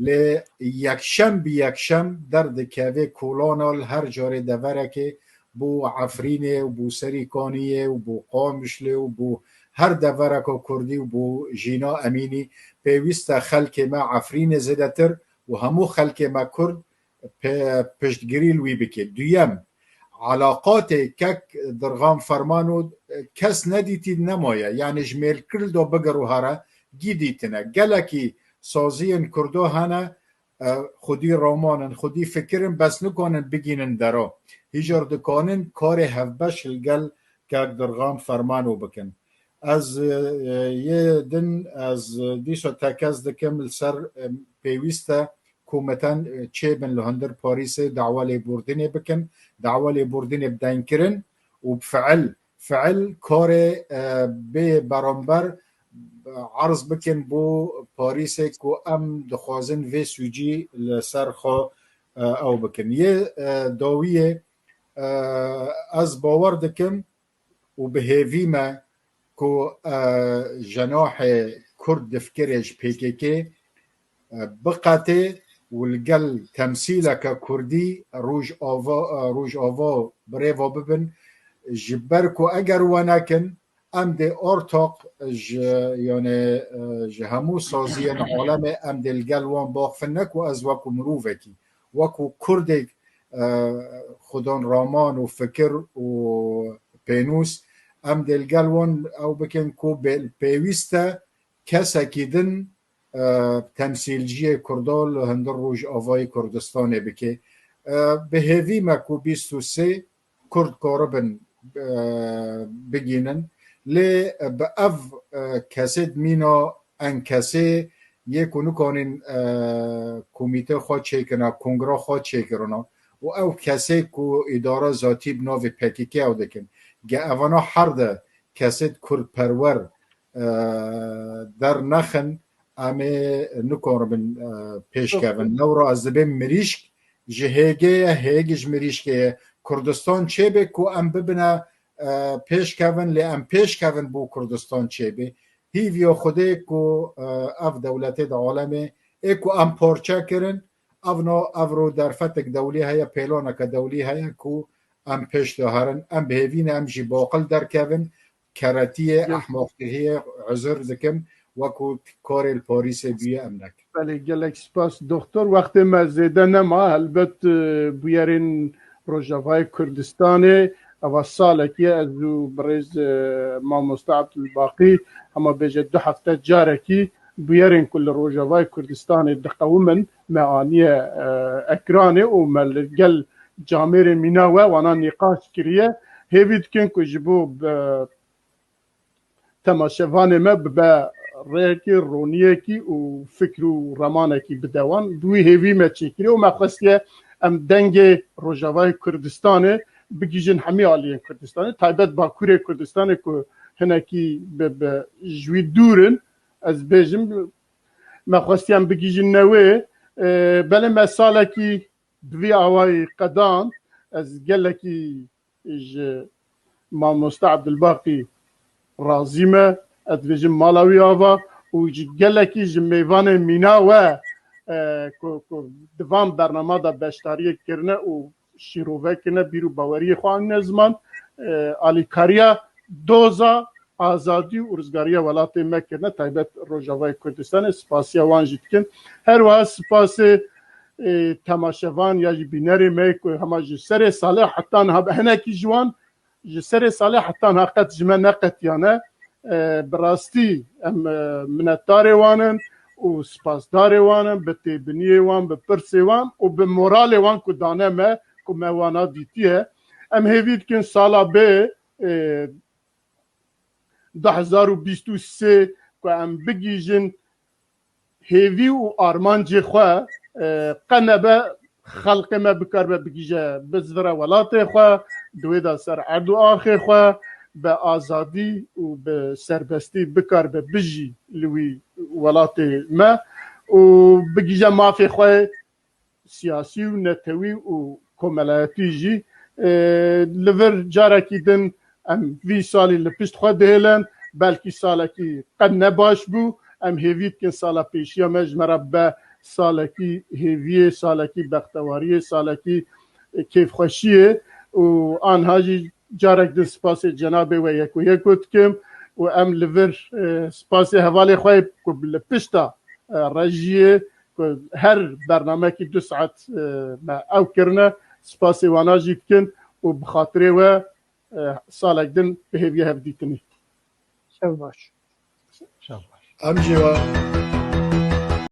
lê yekşem bi yekşem derdikeve kolana li her carê deverekê, bo Efrînê û bo Serîkaniyê û bo Qamişlê û bo her devereka Kurdî û bo Jîna Emînî. Pêwîst e xelkê me Efrînê zêdetir û hemû xelkê me Kurd pe-, piştgirî li wî bike. Duyem, elaqatê kek Dirxan Fermano kes nedîtî nemaye. Yani ji Mêlkil de bigir û here gî dîtine. Gelekî saziyên Kurdo hene, e, xwedî roman in, xwedî fikir in, bes nikanin bigînin dera. Hîjar dikanin karê hevbeş li gel kek Dirxan Fermano bikin. Ez, e, yê din, ez dîsa tekez dikim li ser, e, pêwîst e komîteyan, e, çêbin li hundir Parîsê, dawa lêbordinê bikin, dawa lêbordinê bi dengkirin û bi fiil, fiil karê, e, bê beramber, e, erz bikin bo Parîsê ku em dixwazin vê sûcî li ser xwe, e, ew bikin. Yê, e, dawiyê, e, ez bawer dikim û bi hêvî me ku, e, cenahê Kurd difkirê ji P K K, e, biqetê û li gel temsîleke Kurdî Rojava, e, Rojava bi rê ve bibin, ji ber ku eger we nekin, em dê ortaq ji, yani, e, ji hemû saziyên alemê em dê li gel wan baxifin, ne ku ez wekû mirovekî, wekû Kurdek, e, xudan raman û fikir û pênûs, em dê li gel wan ew bikin ku bê-, pêwîst e kesekî din, e, temsîlciyê Kurda li hundir Rojavayê Kurdistanê bike. E, bi hêvî me ku bîst û sê Kurd karibin, e, bigînin. Lê bi ev, e, kesê mîna enkesê yê ku nikanîn, e, komîte xwe çêkirina, kongra xwe çêkirina û ew kesê ku îdara zatî bi navê P K K ew dikin. Ge evana her de kesê kurdperwer, e, dernexin, em ê nikaribin, e, pêşkevin. Lewra ez dibêm mirîşk ji hêgê ye, hêg ji mirîşkê ye. Kurdistan çêbe ku em bibine, e, pêşkevin, lê em pêşkevin bo Kurdistan çêbe. Hîviya Xwedê ku, e, ev dewletê di alemê ê ku em parçe kirin, ev no, ev ro derfetek dewlî heye, pêlaneke dewlî heye ku em pêş de herin. Em bi hêvî ne em jî baqil derkevin, keretiyê, Yok. Ehmaqtihiyê, uzur dikim, wekû karê li Parîsê bûye em nekin. Belê, gelek spas, doktor. Wextê me zêde nema. Helbet, e, bûyerên Rojavayê Kurdistanê, eva salekî ye, ez û birêz, e, mamoste Abdulbaqî, hema bêje du hefte carekî bûyerên ku li Rojavayê Kurdistanê diqewimin, me aniye, e, ekranê û me li gel camêrê mîna we wana nîqaş kiriye. Hêvî dikin ku ji bo, e, temaşevanê me bibe rêyekî, roniyekî û fikr û remanekî bide wan. Bi wî hêvî me çêkiriye û me xwestiye em dengê Rojavayê Kurdistanê bigihîjin hemî aliyên Kurdistanê, taybet Bakurê Kurdistanê ku hinekî bi, bi ji wî dûr in, ez bêjim, me xwestiye em bigihîjin newê. E, belê me salekî bi vî awayî qedand, ez gelekî ji mamoste Abdulbaqî razî me, ez dibêjim mala wî ava û ji gelekî ji mêvanên mîna we, e, ku, ku di van bernama de beşdariyê kirine û şîrove kirine, bîr û baweriyê xwe anîne ziman, e, alîkariya doza azadî û rizgariya welatê me kirine, taybet Rojavayê Kurdistanê, spasiya wan jî dikin. Her wiha spasê, e, temaşevan ya jî bînerê me ku hema ji serê salê heta niha, hinekî ji wan ji serê salê heta niha qet ji me neqetiyane. E, bi rastî em, e, minetdarê wan in û spasdarê wan in, bi têbiniyê wan, bi pirsê wan û bi moralê wan ku dane me, ku me wana dîtiye. Em hêvî dikin sala bê, e, du hezar û bîst û sê ku em bigihîjin hêvî û armancê xwe, e, qe nebe xelqê me bikaribe bigihîje, bizivire welatê xwe, di wê de ser erd û axê xwe bi azadî û bi serbestî bikaribe bijî li wî welatê me û bigihîje mafê xwe siyasî û netewî û komelayetî jî. E, li vir carekî din em vî salî li pişt xwe dihêlin, belkî salekî qet ne baş bû. Em hêvî dikin sala pêşiya me ji me re be salekî hêviyê, salekî bextewariyê, salekî kêfxweşiyê û anha jî carek din spasê cenabê we yek û yek û dikim û em li vir, e, spasê hevalê xwe yê ku li pişta, e, rejiyê ku her bernamekî du saet, e, me ew kirine, spasê wana jî dikin û bi xatirê we, e, salek din bi hêviya hevdîtinê. Şev baş. Em jî we